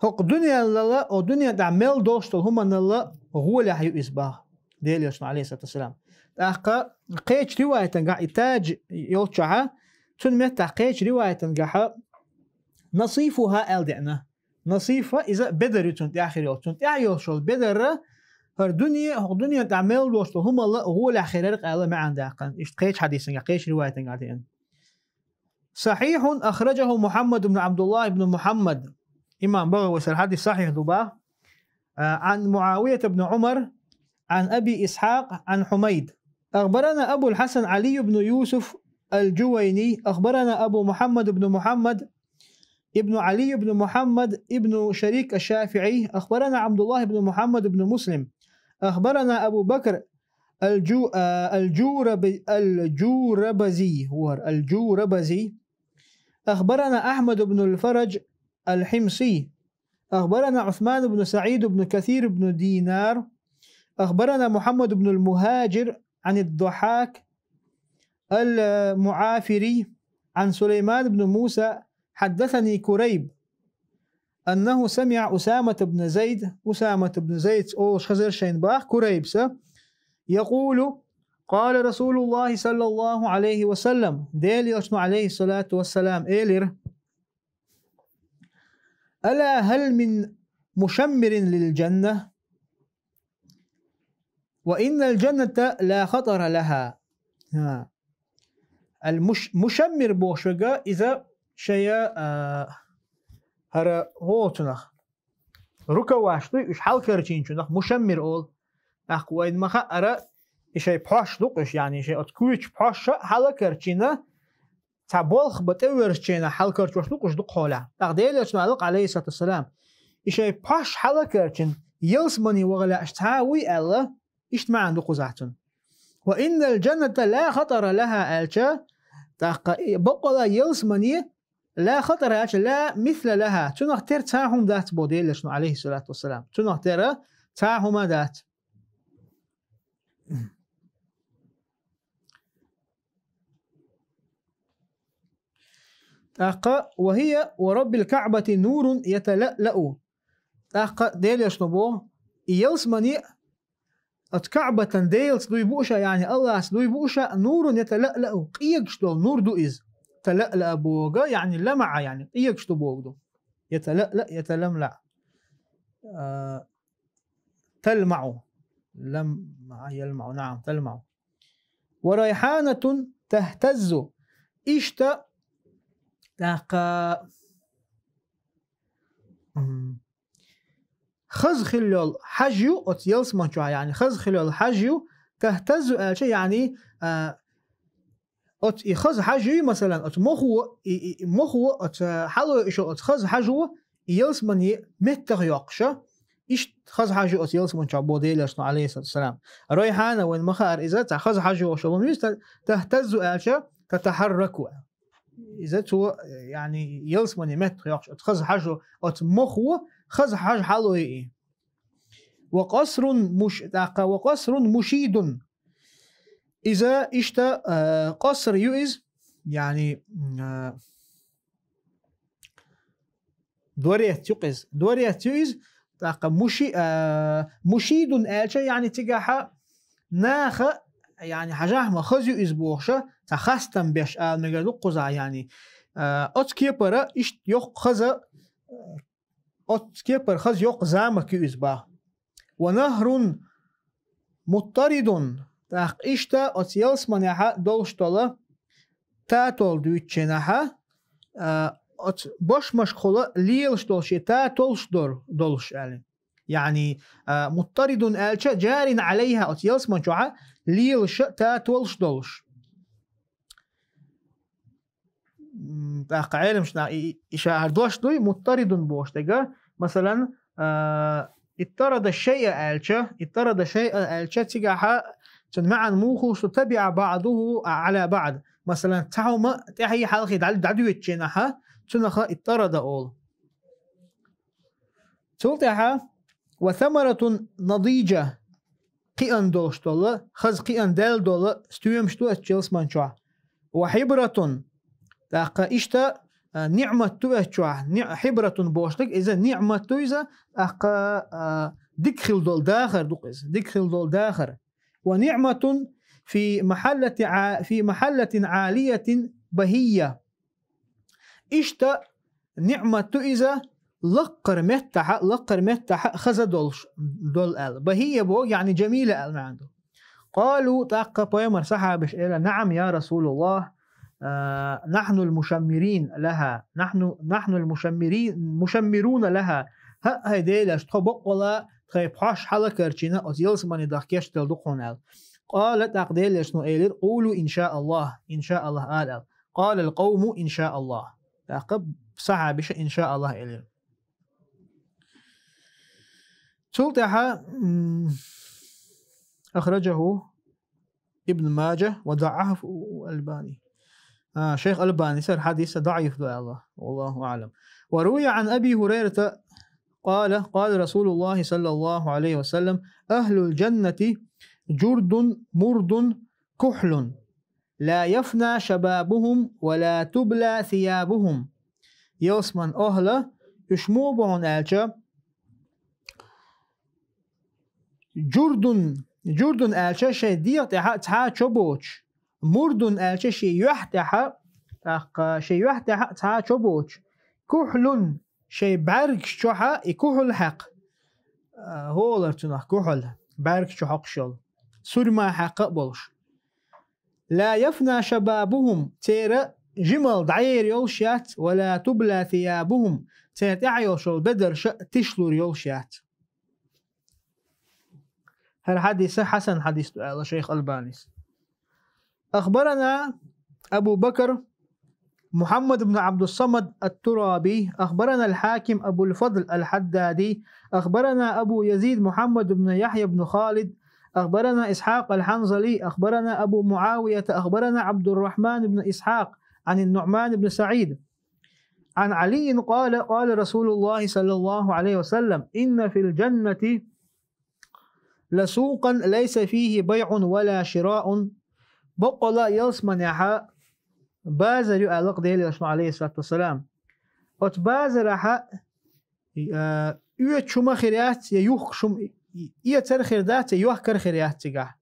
хӀокху дуьненала, о дуьнен тӀехь мел долуш долу хӀуманала гӀолехь ю иза боху Делан Элчано, алейхиссалату вассалам. ТӀаккха кхечу риваятангахь и тадж йолчохьа, цуьнан меттахь кхечу риваятангахьа نصيفها аьлла деана. Насифа иза бедар ю цунна тӀехь хир йолу. Цунна тӀехь йолуш йолу бедар, хӀара дуьне, хӀокху дуьнен тӀехь мел долуш долу хӀуманала гӀолехь хир яра аьлла маьӀна даьккхина. Иштта кхечу хьадисангахь, кхечу риваятангахь деана. صحيح أخرجه محمد بن عبد الله بن محمد. Имам БагӀавис хӀара хьадис сахьихь ду боху. А, عن معاوية بن عمر عن أبي إسحاق عن حميد. أخبرنا أبو الحسن علي بن يوسف الجويني، أخبرنا أبو محمد بن محمد ابن علي بن محمد ابن شريك الشافعي، أخبرنا عبد الله بن محمد بن مسلم، أخبرنا أبو بكر الجو-، آه، الجورب-، الجوربزي، هو الجوربزي، أخبرنا أحمد بن الفرج الحمصي، أخبرنا عثمان بن سعيد بن كثير بن دينار، أخبرنا محمد بن المهاجر عن الضحاك المعافري عن سليمان بن موسى، حدثني كريب أنه سمع أسامة بن زيد، أسامة بن زيد олуш хезира шайна боху Курайбса, يقول: قال رسول الله صلى الله عليه وسلم, Делан Элчано, алейхиссалату вассалам, элира: ألا هل من مشمر للجنة؟ وإن الجنة لا خطر لها. ХӀа. Ал-муш-, мушаммир бохуш верг, иза шайн, а, хӀара гӀо цунах. Рукаваш дуй, уьш хьалакарчийначунах мушаммир олу. ТӀаккха вайна ма хаъара, и шайн пхьош ду-кх уьш, яъни шайн оцу куьйчу пхьош а хьалакарчийна, цхьа болх бан тӀеверзачийнахь хьалакарчош ду-кх уьш дукхахьолехь. ТӀаккха Делан Элчано аьлла-кх, алейхиссалату вассалам, и шайн пхьош хьалакарчийна, ялсамане ваха лаьаш цхьа а вуй аьлла, иштта маьӀна ду кхузахь цуьнан. وإن الجنة لا خطر لها аьлча, тӀаккха и баккъала ялсамане, لا خطر аьлча, لا مثل لها, цунах тера цхьа а хӀума дац боху Делан Элчано, алейхиссалату вассалам. Цунах тера цхьа а хӀума дац. ТӀаккха: وهي ورب الكعبة نور يتلألأ. ТӀаккха Делан Элчано боху, и ялсамане оцу Каъбатан Делаца дуй бу уьш, яъни Аллахьца дуй бу уьш, نور يتلألأ, къегаш долу нур ду иза. تلألأ боху, яъни لمع, яъни къегаш ду бохург ду. يتلألأ, يتلملع. А, تلمع. لمع يلمع، نعم، تلمع. وريحانة تهتز. Иштта, тӀаккха, м, хаза хилла йола хьаж ю оцу ялсамани чохь, яъни хаза хилла йола хьаж ю, тахтаззу аьлча, яъни, а, оцу и хаза хьаж ю, масалан, оцу мохо, и, и, и мохо, оцу хьалой иш йолу оцу хаза хьажо, и ялсамани меттах йоккхуша, иштта хаза хьаж ю оцу ялсамани чохь боху Делан Элчано, алейхиссалату вассалам. Райхьана вайн ма-хаара иза, цхьа хаза хьаж йолуш йолу хӀума ю иза, та-, тахтаззу аьлча, татахьарраку. Иза цо, яъни, ялсамани меттах йоккхуш, оцу хаза хьажо, оцу мохо хаза хьаж хьалой и. Ва къасрун муш-, тӀаккха, ва къасрун мушидун. Иза иштта, а, къаср ю иза, яъни, а, дворец ю иза. Дворец ю иза, тӀаккха муши-, а, мушидун аьлча, яъни цигахьа наха, яъни хьажахьа ма хаза ю иза бохуша, цхьа хастам беш ала мегар ду кхузахь, яъни, а, оцу кепара иштта йоккха хаза, оцу кепара хаза йоккха замок ю иза боху. Ва нахрун муттаридун, тӀаккха иштта оцу ялсаманехьа долуш долу татол дуьйцученахьа, а, оцу бошмашкахула лелаш долуш, и татолш дор-, долуш аьлла. Яъни, а, муттаридун аьлча, джарин алейха, оцу ялсамани чохьа лелаша татолш долуш. М, тӀаккха Ӏеламчу наха и, и, и шахьар дош дуй, муттаридун бохуш дерг, масалан, а, иттарада шайъа аьлча, иттарада шайъа аьлча, цигахьа цуьнан маьӀна муха хууш ду, табиӀа баӀдуху Ӏала баӀд. Масалан, цхьа хӀума тӀаьхьий хьалхий дӀа-, дӀадоьдученахьа, цунах иттарада олу. Цул тӀаьхьа, ва самаратун надиджа, кхиъна долуш долу, хаза кхиъна даьлла долу стоьмаш ду оцу ялсамани чохь. Ва хьибратун, тӀаккха иштта, а, ниъмат ду оцу чохь. Ни-, хьибратун бохуш дерг, иза ниъмат ду иза, тӀаккха, а, дика хилла долу дахар ду иза, дика хилла долу дахар. Ва ниъматун фи махьаллати Ӏа-, фи махьаллатин Ӏалиятин багьийя. Иштта ниъмат ду иза лаккхара меттахьа, лаккхара меттахьа хаза долуш, долу аьлла. Багьийя боху, яъни джамила аьлла маьӀна ду. Къалу, тӀаккха пайхамар сахьабаш элира: «НаӀам, я Расулаллах, а, нахьнул мушаммирин лаха, нахьну, нахьнул мушаммирин, мушаммируна лаха». ХӀаъ, хӀай Делан Элча, тхо баккъала тхайн пхьош хьалакарчийна оцу ялсамани даха кечдала ду хьуна аьлла. Къала, тӀаккха Делан Элчано элира: «Къулу иншааллах, иншааллах ала», аьлла. Къалал къавму иншааллах. ТӀаккха сахьабаша иншааллах элира. Цул тӀаьхьа, м, ахраджаху Ибн Маджа ва даӀафаху Албани. А, шайх Албанис хӀара хьадис даӀиф ду аьлла. Валлаху аӀлам. Ва рувия Ӏан Аби Хурайрата къала, къала Расулуллахи саллаллаху Ӏалайхи ва саллам: «Ахлул джаннати джурдун мурдун кухьлун». «Ла яфна шабабухум ва ла тубла сиябухум». Ялсаман охӀла, уьш муха бу хьуна аьлча, журдун, журдун аьлча шайн дегӀа тӀехьа цхьа а чо боцуш, мурдун аьлча шен юьхь тӀехьа, тӀаккха шен юьхь тӀехьа цхьа а чо боцуш, кухьлун шайн бӀаьргаш чохьа и кухьл хьаькх. А, хӀолар цунах кухьл, бӀаьргаш чу хьокхуш йолу. Сурма хьаькх а болуш. «Ла яфна шабабухум», церан жималла дӀаер йолуш яц, «ва ла тубла сиябухум», церан тӀехь йолуш йолу бедарша тишлур йолуш яц. ХӀара хьадис хьасан хьадис ду аьлла шайх Албанис. أخبرنا أبو بكر محمد بن عبد الصمد الترابي، أخبرنا الحاكم أبو الفضل الحدادي، أخبرنا أبو يزيد محمد بن يحيى بن خالد، أخبرنا إسحاق الحنظلي، أخبرنا أبو معاوية، أخبرنا عبد الرحمن بن إسحاق عن النعمان بن سعيد عن علي قال: قال رسول الله صلى الله عليه وسلم: إن في الجنة لسوقا ليس فيه بيع ولا شراء. Баккъала ялсаманехьа базар ю аьлла-кх Делан Элчано, алейхиссалату вассалам. Оцу базарахьа, а, оьцуш хӀума хир яц, я юхкуш хӀума, эцар хир дац, я йохкар хир яц цигахь.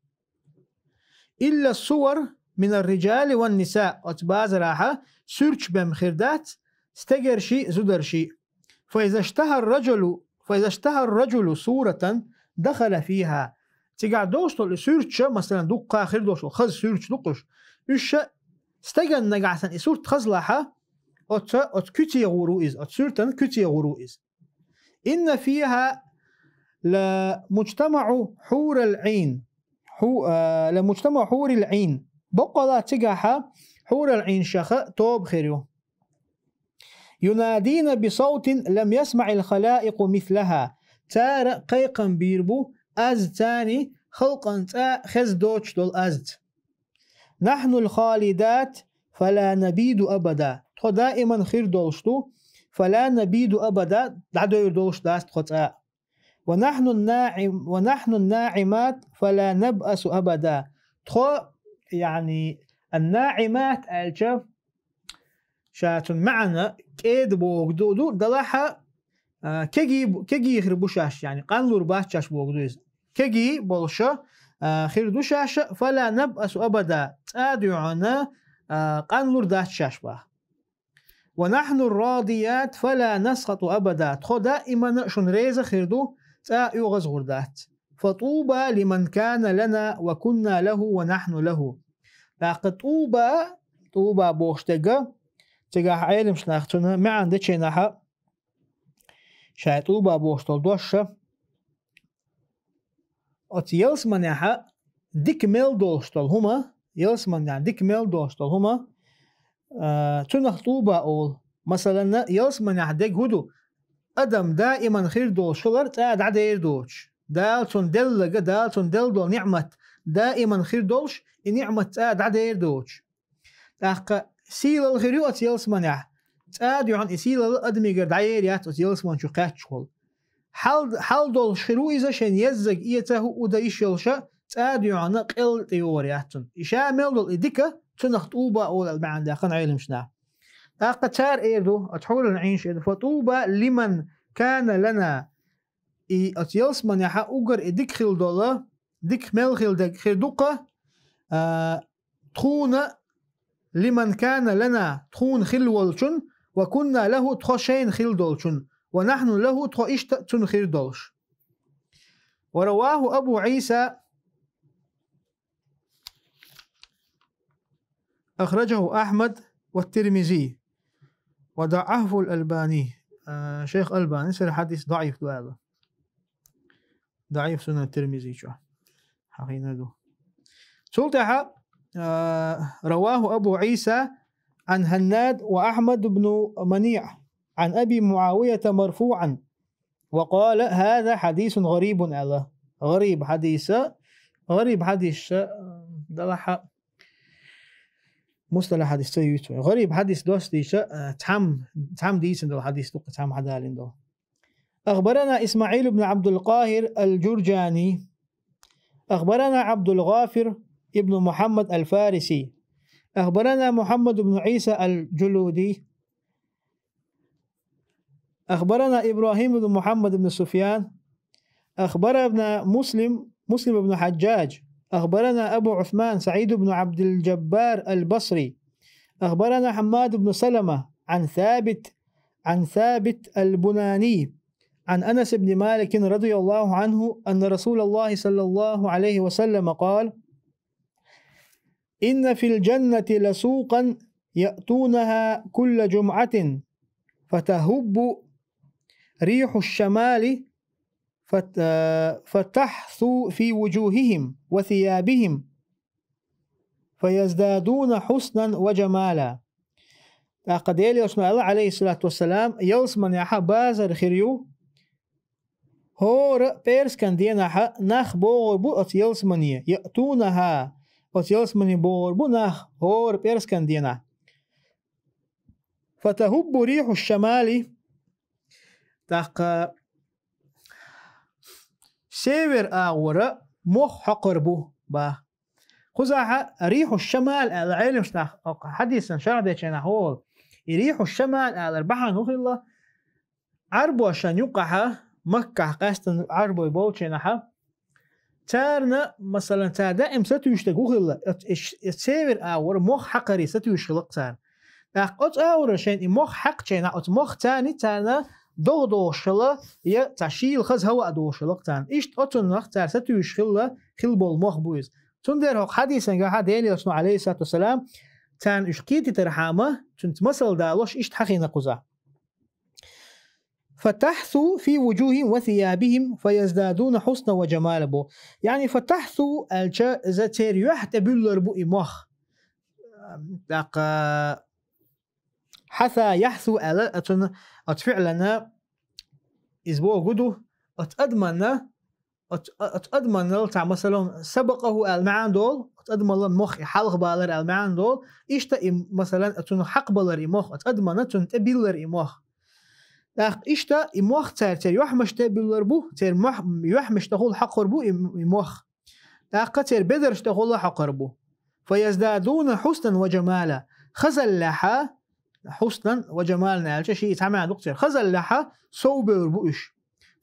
«Илла сувар минар риджали ван ниса», оцу базарахьа суьрташ бен хир дац, стегарши, зударши. «Фа иза штахар раджулу, фа иза штахар раджулу суратан дахала фиха». Цигахь долуш долу и суьрташа, масалан, дуккха хир долуш долу хаза суьрташ ду-кх уьш. Уьш ша стеган нагахь санна и сурт хазлахьа, оцу, оцу куьце гӀур ву иза, оцу суьртан куьце гӀур ву иза. «Инна фиха لمجتمع حور العين. Хьу-, а, لمجتمع حور العين. Боккъала цигахьа хьурал Ӏийнашха тоба хир ю. ينادين بصوت لم يسمع الخلائق مثلها. Цара кхайкхам бийр бу аз цани халкъан цӀа хеза доцуш долу аз. نحن الخالدات فلا نبيد أبدا. Тхо даиман хир долуш ду, فلا نبيد أبدا, дӀадевр долуш дац тхо цӀа. ونحن الناعم-، ونحن الناعمات فلا نبأس أبدا. Тхо, яъни, الناعمات аьлча, ша цун маьӀна кӀеда бохург ду, ду, далахьа, а, кегий, кегий хир бу шаьш, яъни, къанлур бац шаьш бохург ду иза. Кегий болуша, а, хир ду шаьш, فلا نبأس أبدا, цӀа дуьхьана, а, къанлур дац шаьш баха. ونحن الراضيات فلا نسخط أبدا. Тхо даимана шуна реза хир ду, цӀа оьгӀаз гӀур дац. فطوبى لمن كان لنا وكنا له ونحن له. ТӀаккха тӀуба, тӀуба бохуш дерг, цигахь Ӏеламаш нах цунна маьӀна деченахьа, шайн тӀуба бохуш долу дош, оцу ялсаманехьа дика мел долуш долу хӀума, ялсаманехь дика мел долуш долу хӀума, а, цунах тӀуба олу. Масалан, ялсаманехь дерг хӀун ду? Адам даиман хир долуш хилар цӀа дӀадер доцуш. Дала цунна делларг, Дала цунна делла долу ниӀмат даиман хир долуш, и ниӀмат цӀа дӀадер доцуш. ТӀаккха сийлалла хир ю оцу ялсаманехь. ЦӀа дуьхьана и сийлалла адамигара дӀаер яц оцу ялсамани чу кхаьччахула. Хьал, хьал долуш хир ву иза шайн еззаг эца хӀуъу дан йиш йолуша, цӀа дуьхьана къел тӀейогӀур яц цунна. И ша мел долу и дика, цунах тӀуба олу аьлла маьӀна даьккхина Ӏеламаш наха. ТӀаккха цара эр ду, оцу хьурал Ӏийнаш эр ду: فطوبى لمن كان لنا. И оцу ялсаманехьа уггар и дика хила долу, дика мел хила дерг хир ду-кха, а, тхуна, لمن كان لنا, тхуна хилла волчун, وكنا له, тхо шайна хилла долчун, ونحن له, тхо иштта цунна хир долуш. ورواه أبو عيسى، أخرجه أحمد والترمذي، وضعفه الألباني. А, шайх Албани сера хьадис даӀиф ду аьлла. ДаӀиф Сунан Тирмизи чу хьахийна ду. Цул тӀаьхьа, а, رواه أبو عيسى عن هناد وأحمد بن منيع عن أبي معاوية مرفوعا وقال: هذا حديث غريب аьлла. ГӀариб хьадис, гӀариб хьадис, а, далахьа мусталахь хьадис ца юьйцу. ГӀариб хьадис дош дийша, а, цхьам, цхьам дийцина долу хьадис ду-кха, цхьам хьадалийна долу. أخبرنا إسماعيل بن عبد القاهر الجرجاني، أخبرنا عبد الغافر بن محمد الفارسي، أخبرنا محمد بن عيسى الجلودي، أخبرنا إبراهيم بن محمد بن سفيان، أخبرنا مسلم، مسلم بن حجاج، أخبرنا أبو عثمان سعيد بن عبد الجبار البصري، أخبرنا حماد بن سلمة عن ثابت، عن ثابت البناني، عن أنس بن مالك رضي الله عنه أن رسول الله صلى الله عليه وسلم قال: إن في الجنة لسوقا يأتونها كل جمعة فتهب ريح الشمال فت-، فتحثو في وجوههم وثيابهم فيزدادون حسنا وجمالا. ТӀаккха Делан Элчано аьлла, عليه الصلاة والسلام, ялсаманехьа базар хир ю, хӀора пӀераскан денахьа нах богӀур бу оцу ялсамане, يأتونها, оцу ялсамане богӀур бу нах хӀора пӀераскан денахь. فتهب ريح الشمال, тӀаккха север агӀора мох хьокхур бу, бах. Кхузахьа рихьу шамал аьлла Ӏеламаш нах, хьадисан шарх дечу нах волу. И рихьу шамал аьллар бахьана хӀун хилла? Ӏарбошан юкъахьа, Маккахь къаьстина Ӏарбой болчу нахьа, царна, масалан, цара даим сатуьйсуш дерг хӀун хилла? Оцу, и ш-, и север агӀора мох хьакхаре сатуьйсуш хилла-кх царна. ТӀаккха оцу агӀора шайна и мох хьаькхча нахь, оцу мох царна, царна догӀа догӀуш хилла, я цхьа шийла хаза хӀаваъ догӀуш хилла-кх царна. Иштта оцунах цара сатуьйсуш хилла, хила болу мох бу иза. Цундела хӀокху хьадисан гахьа Делан Элчано, Ӏалайхиссалату вассалам, царна уьш кхетийтархьама, цуьнца масал далош иштта хьахийна кхуза. فتحثو في وجوههم وثيابهم فيزدادون حسنا وجمالا бу. Яъни فتحثو аьлча, иза церан юьхь тӀе буьллар бу и мох. ТӀаккха حثا يحثو аьлла, оцун, оцу фиӀлана иза бохург ду, оцу адамана, оцу, оцу адаманал цхьа, масалан, سبقه аьлла маьӀна долу, оцу адамала мох и хьалха балар аьлла маьӀна долу, иштта и, масалан, оцунах хьакхабалар и мох, оцу адамана цунна тӀе биллар и мох. ТӀаккха иштта и мох цара церан юьхьмаш тӀе буьллар бу, церан мох-, юьхьмаш тӀехула хьокхур бу и, и мох. ТӀаккха церан бедарш тӀехула хьокхур бу. فيزدادون حسنا وجمالا. Хазаллехьа, حسنا وجمالا аьлча, ши цхьа маьӀна ду-кх церан. Хазаллехьа совбевр бу уьш.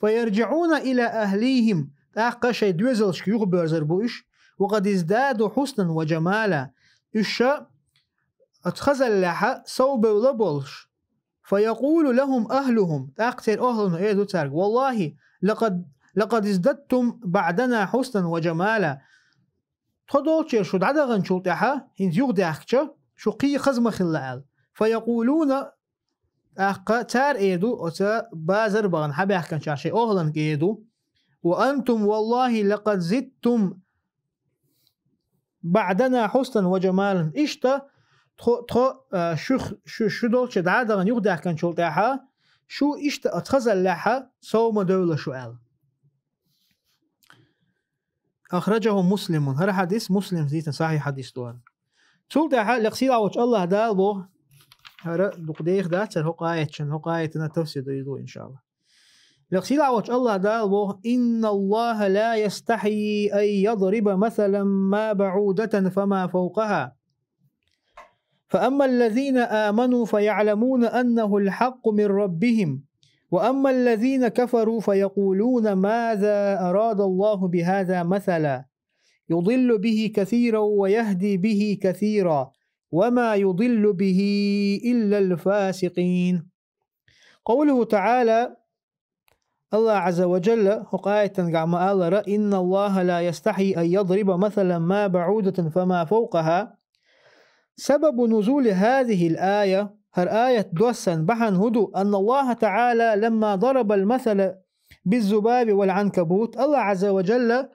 فيرجعون إلى أهليهم. ТӀаккха шайн доьзалшка юхабоьрзур бу уьш. وقد ازدادوا حسنا وجمالا. Уьш ша оцу хазаллехьа совбевлла болуш. فيقول لهم أهلهم. ТӀаккха церан охӀлано эр ду цаьрга: والله لقد، لقد ازددتم بعدنا حسنا وجمالا. Тхо долчуьра шу дӀадаханчул тӀаьхьа, хӀинца юхадаьхкича, шу кхин хаза ма хилла аьлла. فيقولون, тӀаккха цара эр ду, оцу базар бахана хьабаьхкинчара шайн охӀланга эр ду: وأنتم والله لقد زدتم بعدنا حسنا وجمالا. Иштта тхо, тхо, а, шух-, шу, шу долчу дӀа а дахана юхадаьхкинчул тӀаьхьа, шу иштта оцу хазаллехьа сов ма девлла шу аьлла. أخرجه مسلم. ХӀара хьадис Муслима дийцина, сахьихь хьадис ду хӀара. Цул тӀаьхьа лекха сийлахь волчу АллахӀ Дала боху, хӀара дукха деха дац хӀара хӀокху аятчун, хӀокху аятана тафсир ду, иншаАллахӀ. Лекха сийлахь волчу АллахӀ Дала боху: إن الله لا يستحيي أن يضرب مثلا ما بعودة فما فوقها فأما الذين آمنوا فيعلمون أنه الحق من ربهم وأما الذين كفروا فيقولون ماذا أراد الله بهذا مثلا يضل به كثيرا ويهدي به كثيرا وما يضل به إلا الفاسقين. قوله تعالى، АллахӀ Ӏазза ва Джалла хӀокху аятан гахь ма-аллара: إن الله لا يستحيي أن يضرب مثلا ما بعودة فما فوقها. سبب نزول هذه الآية, хӀара аят доссана бахьана хӀун ду, أن الله تعالى لما ضرب المثل بالذباب والعنكبوت, АллахӀ Ӏазза ва Джалла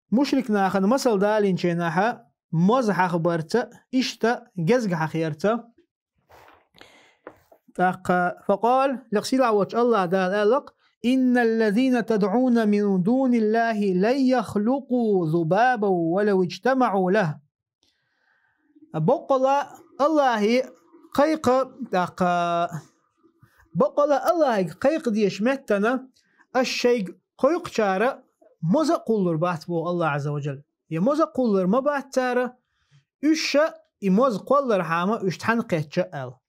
мушрик нахана масал далийначу хенахьа, моза хьахабарца, иштта гезга хьахарца. ТӀаккха, فقال, лекха сийлахь волчу АллахӀ Дала аьлла-кх: إن الذين تدعون من دون الله لن يخلقوا ذبابا ولو اجتمعوا له. Боккъала АллахӀе кхайкха, тӀаккха, боккъала АллахӀига кхайкха дезачу меттана, аш шайга кхойкхучара моза а кхуллур бац боху АллахӀ Ӏазза ва Джалла. Я моза а кхуллур ма бац цара, уьш ша и моза кхоллархьама уьш цхьаьна кхетча аьлла.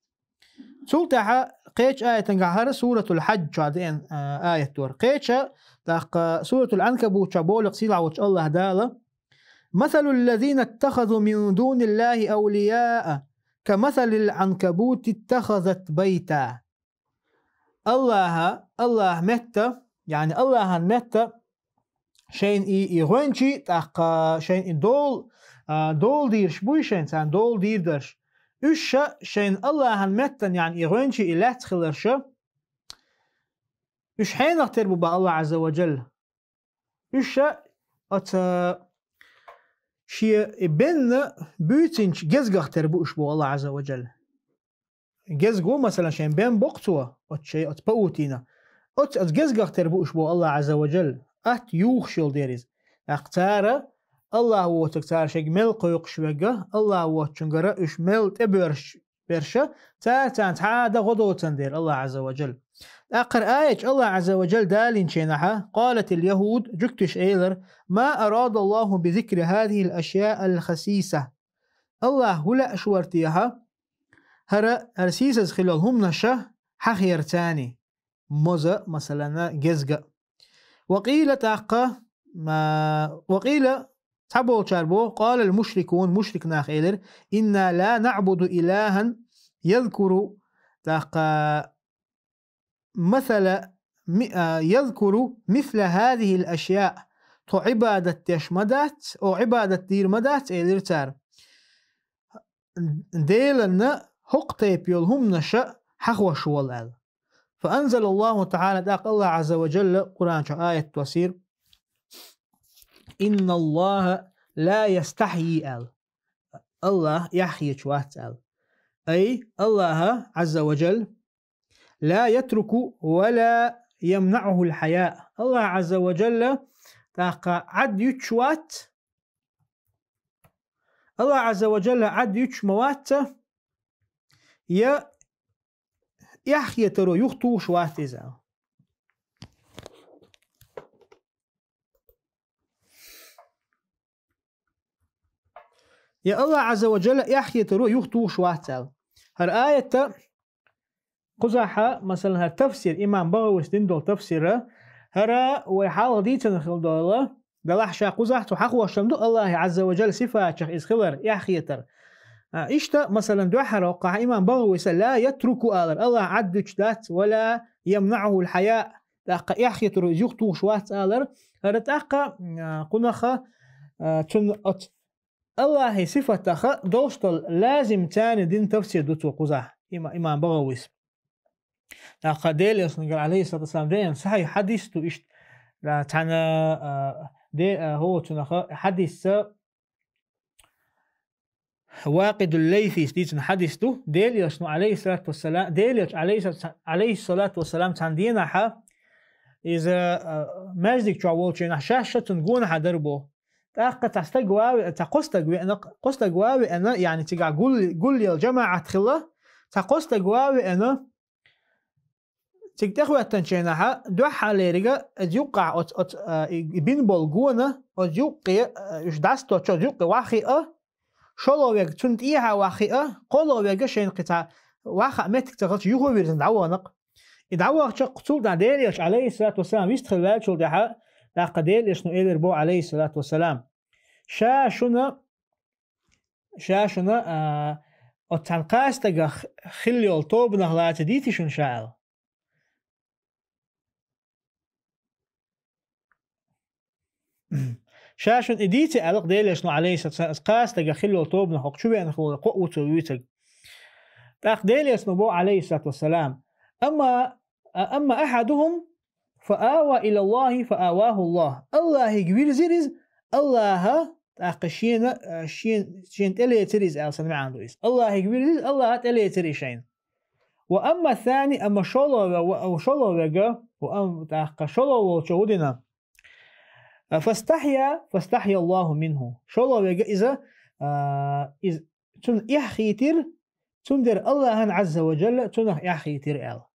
Цул тӀаьхьа кхечу аятангахь хӀара Суратул Хьадж чохь деана, а, аят вара. Кхеча, тӀаккха Суратул Анкабут чохь боху лекха сийлахь волчу АллахӀ Дала: مثل الذين اتخذوا من دون الله أولياء كمثل العنكبوت اتخذت بيتا. АллахӀа, АллахӀ метта, яъни АллахӀан метта шайна и, и гӀоьнчий, тӀаккха шайна и дола, а, дола дийраш буй шайна, царна дола дийр дарш. Уьш ша шайна АллахӀан меттан, яъни и гӀоьнчий, и лаьцна хиларша, уьш хьенах тера бу бан АллахӀ Ӏазза ва Джалла. Уьш ша оцу шен и бенна буьйцинчу гезгах тера бу уьш боху АллахӀ Ӏазза ва Джалла. Гезго, масалан, шайн бен боккху цо, оцу шайн оцу паутина. Оцу, оцу гезгах тера бу уьш боху АллахӀ Ӏазза ва Джалла. Атта юхуш йолу дера иза. ТӀаккха цара, АллахӀ воцург цара шайга мел кхойкхуш верг, АллахӀ воцучунгара уьш мел тӀебоьрш берша, цара царна цхьа а дан гӀо доцан дера АллахӀ Ӏазза ва Джалла. ТӀаккха хӀара аят чохь АллахӀ Ӏазза ва Джалла далийначу хенахьа, قالت اليهود, жуьгташа элира: ما أراد الله بذكر هذه الأشياء الخسيسة. АллахӀа хӀун лаьаш вара техьа, хӀара, хӀара сийсаза хила йолу хӀуманаш хьахера царна, моза, масалана, гезга. وقيل, тӀаккха, а, وقيل, цхьаболчара боху, قال المشركون, мушрик наха элира: إنا لا نعبد إلها يذكر, тӀаккха, مثل, ми-, а, يذكر مثل هذه الأشياء. Тхо Ӏибадат деш ма дац, о, Ӏибадат дийр ма дац, элира цара. Делана хӀокху тайпа йолу хӀуманаш хьахош волу аьлла. فأنزل الله تعالى, тӀаккха Аллах Ӏазза ва Джалла Къуръан чу аят доссийра: إن الله لا يستحيي, аьлла. Аллах эхь хеташ вац, аьлла. أي, Аллах Ӏазза ва Джалла لا يترك ولا يمنعه الحياء. Аллах Ӏазза ва Джалла тӀаккха Ӏад юьтуш вац. Аллах Ӏазза ва Джалла Ӏад юьтуш ма вац, я эхьетаро юхатухуш вац иза. Я Аллах Ӏазза ва Джалла эхьетаро юхатухуш вац, аьлла. ХӀара аят кхузахь, масала, хӀара тафсир, имам БагӀавис дина долу тафсир, хӀара вай хьалха дийцина хила долу, делахь ша кхузахь цо хьахош ма ду Аллахьан Ӏазза ва Джалла сифатех иза хилар, эхьетар. А, иштта, масала, дуьххьара хӀокхахь имам БагӀавис لا يترك алар, Аллах Ӏад юьтуш дац, ولا يمنعه الحياء, тӀаккха эхьетаро иза юхатухуш вац алар, хӀара тӀаккха, а, кхунах, а, цунна оцу Аллахьан сифатех долуш долу лазим царна дина тафсир ду цо кхузахь, има-, имам БагӀавис. ТӀаккха Делан Элчангара, Ӏалайхиссалату вассалам, деана сахьихь хьадис ду иштта, а, цхьана, а, де-, а, хӀокху цунах хьадисца Вакъидул Лайсис дийцина хьадис ду, Делан Элчано, Ӏалайхиссалату вассалам, Делан Элча, Ӏалайхиссалату, Ӏалайхиссалату вассалам, цхьана дийнахь, иза, а, маьждиг чохь волчу хенахь, шаьш а цунна гонахьа дара боху. ТӀаккха цхьа стаг ван ве-, цхьа кхо стаг веана, кхо стаг ван веана, яъни цигахь гул-, гулъелла жамаӀат хилла, цхьа кхо стаг ван веана, цига тӀехӀоьттинчу хенахь, дуьххьарлериг иза юккъехь оцу, оцу, а, и, и бина болу гона, оцу юккъе, а, уьш дӀасатоьхча, оцу юккъе охьахиъна, шолгӀа верг цунна тӀехьа охьахиъна, кхоалгӀа верг шайна кхин цхьа охьахаа меттиг ца хилча юхавирзина дӀавахана-кх. И дӀавахча, цул тӀаьхьа Делан Элча, Ӏалайхиссалату вассалам, вистхила ваьллачул тӀаьхьа, тӀаккха Делан Элчано элира боху, Ӏалайхиссалату вассалам: Ша шуна, ша шуна, а, оцу цхьана кхаа стагах хилла йолу тобанах лаца дийци шуна ша, аьлла. Ша шуна и дийци, аьлла-кх Делан Элчано, Ӏалайхиссалату вассалам, кхаа стагах хилла йолу тобанах хӀокху чу веана хилла кхоъ ву цо вуьйцург. ТӀаккха Делан Элчано боху, Ӏалайхиссалату вассалам: أما، أما أحدهم فآوى إلى الله فآواه الله. Аллахьига вирзира иза, Аллаха тӀаккха шена, а, шен-, шена тӀелецира иза, аьлла, сан маьӀна ду иза. Аллахьига вирзира иза, Аллаха тӀелецира иза шайна. وأما الثاني, амма шолгӀа ве-, ва-, шолгӀа верг, ва ам-, тӀаккха шолгӀа волчо хӀун дина? فاستحيا، فاستحيا الله منه. ШолгӀа верг иза, а, иза цунна эхь хийтира, цундела Аллахьан Ӏазза ва Джалла цунах эхь хийтира, аьлла.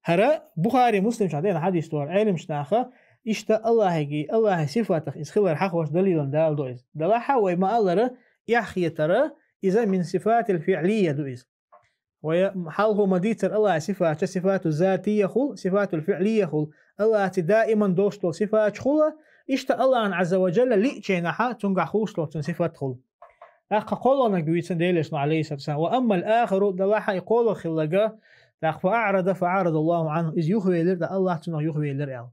ХӀара Бухари, Муслим чохь деана хьадис ду хӀара, Ӏеламчу наха иштта Аллахьига, Аллахьан сифатах иза хилар хьахош далилан даладо иза. Делахь а вай ма-аллара, эхь хетар, иза من الصفات الفعلية ду иза. Вай хьалха ма-дийццара Аллахьан сифаташ, сифату затийя хуьлу, сифатул фиълийя хуьлу. Аллахьца даиман долуш долу сифаташ хуьлу, иштта Аллахьан Ӏазза ва Джалла лиъчу хенахь цуьнгахь хуьлуш долу цуьнан сифат хуьлу. ТӀаккха кхоалгӀаниг вуьйцу Делан Элчано, Ӏалайхиссалату вассалам: وأما الآخر, делахь а и кхоалгӀа хилларг, тӀаккха فأعرض فأعرض الله عنه, иза юхавелира, тӀаккха Аллах цунах юхавелира, аьлла.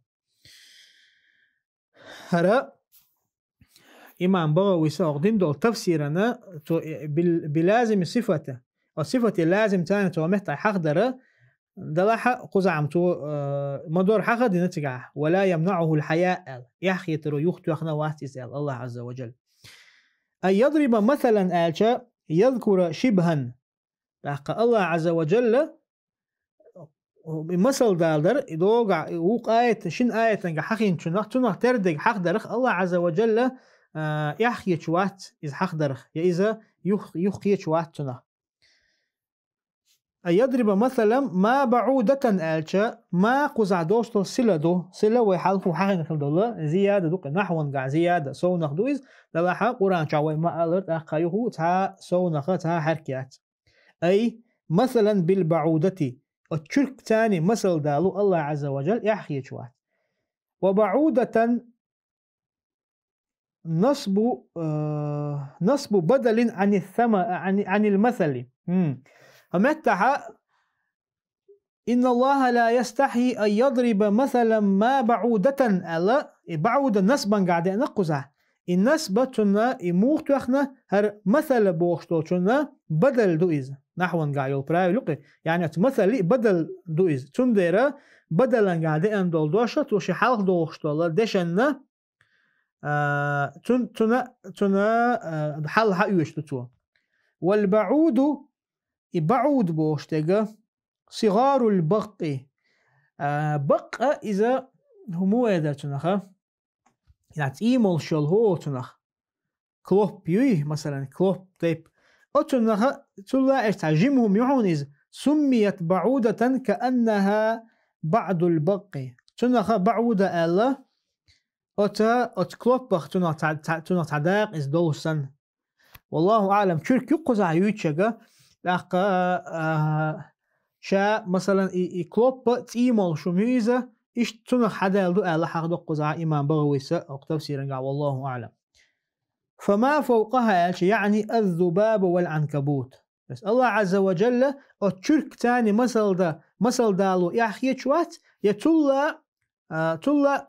ХӀара имам БагӀавис хӀокху дина долу тафсирана, цо, э, бил-, билазими сифата, оцу сифате лазим царна цо меттахь хьахадара, делахь а кхузахь-м цо, э, ма-дарра хьаха дина цигахь, ولا يمنعه الحياء аьлла, эхь хетаро юхатоьхна вац иза аьлла, Аллах Ӏазза ва Джалла. أن يضرب مثلا аьлча, يذكر شبها. ТӀаккха Аллах Ӏазза ва Джалла и масал даладар, и догахь, и вукху аят, шина аятанга хьахинчунах, цунах тера дерг хьахадарх Аллах Ӏазза ва Джалла, а, эхь хеташ вац иза хьахадарх, я иза юх-, юха кхеташ вац цунах. أن يضرب مثلا ما بعوضة аьлча, ма кхузахь долуш долу сила ду, сила вай хьалха хьахийна хила долу, зияда ду-кх, нахьвангахь зияда, совнах ду иза, делахь а Къуръан чохь вай ма-аллара, тӀаккха юха цхьа совнаха, цхьа хьаьрк яц. أي مثلا بالبعوضة, оцу чуьркацани масал далу Аллах Ӏазза ва Джалла эхь хеташ вац. وبعوضة نصب، э, نصب بدل عن الثم-، عن، عن المثل. М. ХӀокху меттахь إن الله لا يستحيي أن يضرب مثلا ما بعوضة аьлла, и баӀуда насбангахь деана кхузахь. И насба цунна, и муха тоьхна, хӀара масала бохуш долчунна бадал ду иза. Нахьвангахь йолу правил ю кхин. Яъни оцу масали бадал ду иза. Цундела бадалангахь деана долу дош, цо шен хьалха дохуш долу дешанна, а, цун-, цуна, цуна, а, хьал хьаоьцуш ду цо. Вал баъуду, и баъуд бохуш дерг, сигъарул баккъи. А, баккъа иза хӀума ведар цунах, а? Яъни цӀий молуш йолу хӀу цунах. Клоп юй, масалан, клоп тайп. Оцунах, цул лаьцна цхьа жима хӀума ю хьуна иза. Суммият баъудатан кааннаха баъдул баккъи. Цунах баъуда аьлла, оцу, оцу клопах цунах цхьа, цхьа, цунах цхьа дакъа иза долуш санна. Валлаху аълам, чуьрк ю кхузахь юьйцуш ерг, тӀаккха, а, ша, масалан, и, и клоппа цӀий молуш хӀума ю иза, иштта цунах хьадаьлла ду аьлла хьахдо кхузахь имам БагӀавис окху тафсирангахь, валлаху аълам. Фама фавкъаха аьлча, яъни аз-зубабу вал-анкабут. Бес Аллах Азза ва Джалла оцу чуьркаца масал да-, масал дало эхь хеташ вац, я цулла, а, цулла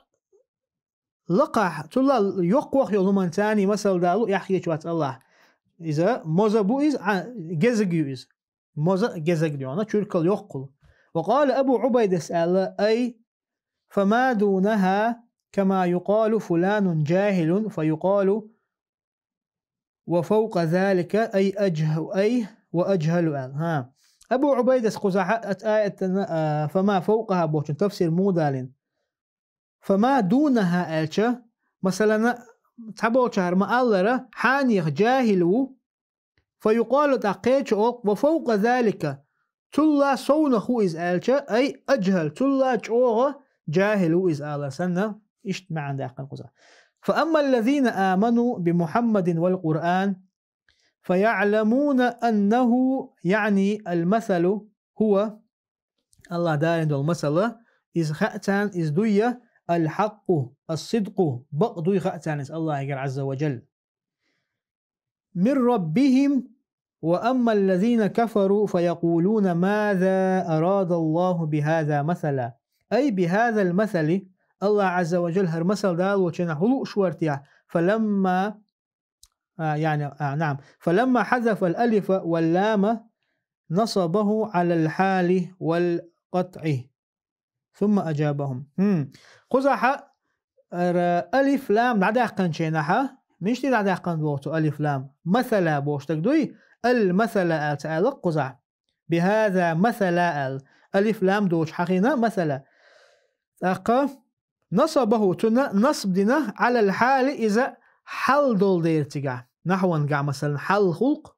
лакхахь, цулла йоккхах йолу хӀуманца масал дало эхь хеташ вац Аллах. Иза моза бу иза, а, гезаг ю иза. Моза а гезаг ю, чуьркал йоккхул. Ва къала Абу Ӏубайдас аьлла, ай, фама дунаха, кама юкъалу фуланун джахилун, фа юкъалу ва фавкъа залика, ай, аджху-, ай, ва аджхалу аьлла. ХӀа. Абу Ӏубайдас кхузахь а, аятана, а, фама фавкъаха бохучун тафсир муха далийна. Фама дунаха аьлча, масалан, цхьаболчара ма-аллара, хьанех джахил ву, фа юкъалу, тӀаккха кхечо олу, ва фавкъа залика, цулла совнах ву иза аьлча, ай, аджхал, цулла чӀогӀа джахил ву иза алар санна, иштта маьӀна даьккхина кхузахь. Фа амма аллазина аману би Мухьаммадин вал Къуръан, фа яъламуна аннаху, яъни ал-масалу, хӀува, Аллах далийна долу масала, иза хаьа царна, иза дуй, ал-хьакъу, ас-сидкъу, бакъ дуй хаьа царна иза Аллахьигара Ӏазза ва Джалла. Мир раббихим, ва амма аллазина кафару, фа якъулуна, маза арада Аллаху бихаза масала? Ай бихазал масали, Аллах Ӏазза ва Джалла хӀара масал далочунах хӀун лууш вара те, фаламма А, يعني، а، نعم. فلما حذف الألف واللام نصبه على الحال والقطع. ثم أجابهم. ХӀм. Кхузахь, ара, алиф-лам дӀадаьккхинчу хенахь, мишта дӀадаьккхина боху цо алиф-лам? Масала бохуш дерг дуй, ал-масала аьлла ца аьлла кхузахь. Бихаза масала аьлла. Алиф-лам доцуш хьахийна масала. ТӀаккха насабаху, цунна насб дина, Ӏалал хьали, иза хьал долу дера цигахь. Нахьвангахь, масалан, хьал хул-кх,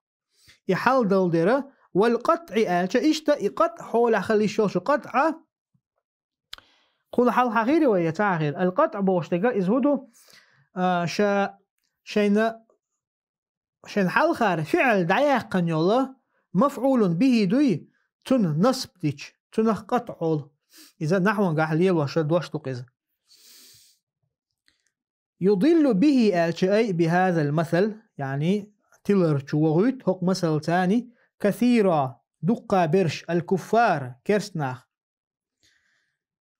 и хьал долу дера, вал къатӀи аьлча, иштта и къатӀ хьолахь хила йиш йолуш ю, къатӀа. Кхул хьал хьахийри вай, я ца хьахийра? Ал къатӀ бохуш дерг иза хӀун ду? А, ша, шайна Шайн хьалхара фиӀл дӀаяьккхина йолу мафӀулун бихӀи дуй, цунна насб дича, цунах къатӀ олу. Иза нахьвангахь лелош дош ду-кх иза. Юдиллу бихӀи аьлча, ай бихазал масал, яъни тилар чу вохуьйту хӀокху масалца, касира, дуккха берш, аль-куффар, керст нах.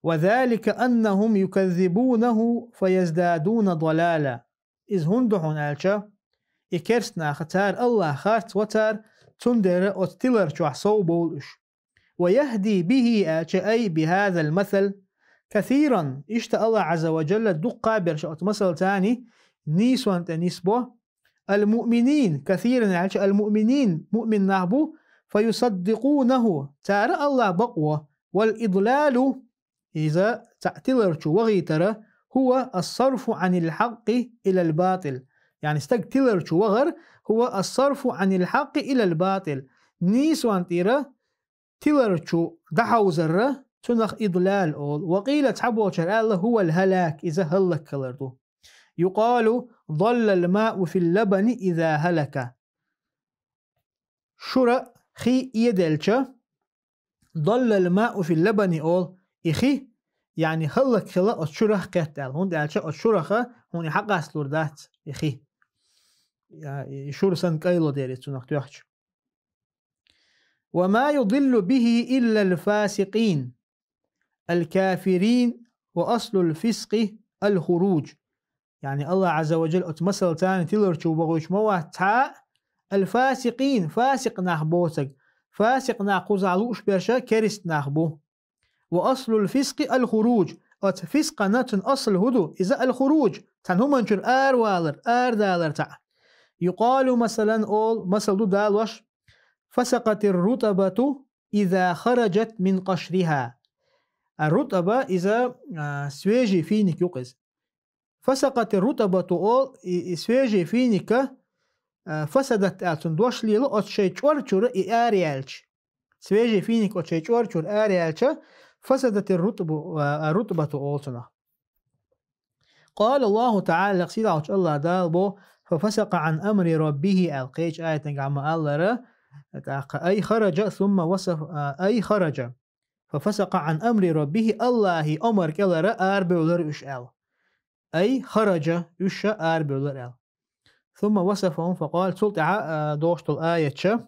وذلك أنهم يكذبونه فيزدادون ضلالا. Иза хӀунда ду хьуна аьлча, и керст наха цара Аллах харц вацара, цундела оцу тилар чохь сов бовлу уьш. ويهدي به аьлча, أي بهذا المثل, كثيرا, иштта Аллах Ӏазза ва Джалла дуккха берш оцу масалца нийсонна тӀе нисбо, المؤمنين, كثيرا аьлча, المؤمنين, муъмин нах бу, فيصدقونه, цара Аллах бакъво, والإضلال, иза цхьаъ тилар чу вахийтара, هو الصرف عن الحق إلى الباطل. Яъни стаг тилар чу вахар, هو الصرف عن الحق إلى الباطل. Нийсонна тӀера тилар чу дӀахьовзарра, цунах идлал олу. Ва къийла, цхьаболчара аьлла, هو الهلاك, иза хӀаллакхилар ду. يقال: ضل الماء في اللبن إذا هلك. Шура хи эделча, ضل الماء في اللبن олу, и хи, яъни хӀаллакхила оцу шурах кхетта аьлла. ХӀунда аьлча оцу шураха хьуна хьакъасталур дац и хи. Я, и шура санна кӀайло дерриг цунах тоьхча. وما يضل به إلا الفاسقين الكافرين وأصل الفسق الخروج. Яъни Аллах Ӏазза ва Джалла оцу масалца тилар чу вохуьйтуш ма вац цхьа аль-фасикъин, фасикъ нах боцург. Фасикъ нах кхузахь лууш берш керист нах бу. وأصل الفسق الخروج. Оцу фискъана цуьнан асл хӀун ду? Иза аль-хуруж, цхьана хӀуманчуьра аравалар, арадалар цхьаъ. يقال, масалан, олу, масал ду далош: فسقت الرطبة إذا خرجت من قشرها. А рутаба иза, а, свежий финик ю-кх иза. فسقت الرطبة олу, и, и свежий финика, а, فسدت аьлла цунна дош лела оцу шайн чӀор чуьра и араяьлча. Свежий финик оцу шайн чӀор чуьра араяьлча, فسدت الرطب, а, الرطبة олу цунах. قال الله تعالى, сийлахьчу АллахӀ Дала бо: ففسق عن أمر ربه аьлла. Кхечу аятангахь ма-аллара, тӀаккха أي خرج ثم وصف, а, أي خرج. ففسق عن أمر ربه, АллахӀан омра кӀелара арабевлира уьш аьлла. أي خرج, уьш ша арабевлира аьлла. ثم وصفهم فقال, цул тӀаьхьа, а, догӀуш долу аятча,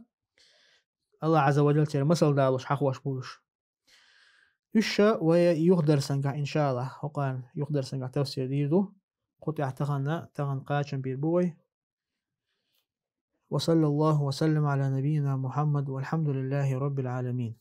АллахӀ Ӏазза ва Джалла церан масал далош хьахош болуш. Уьш ша вай юхадарсангахь, иншааллахӀ, хӀокхарна юхадарсангахь тафсир дийр ду. Кху тӀехь тахана, тахана кхачам бийр бу вай. وصلى الله وسلم على نبينا محمد والحمد لله رب العالمين.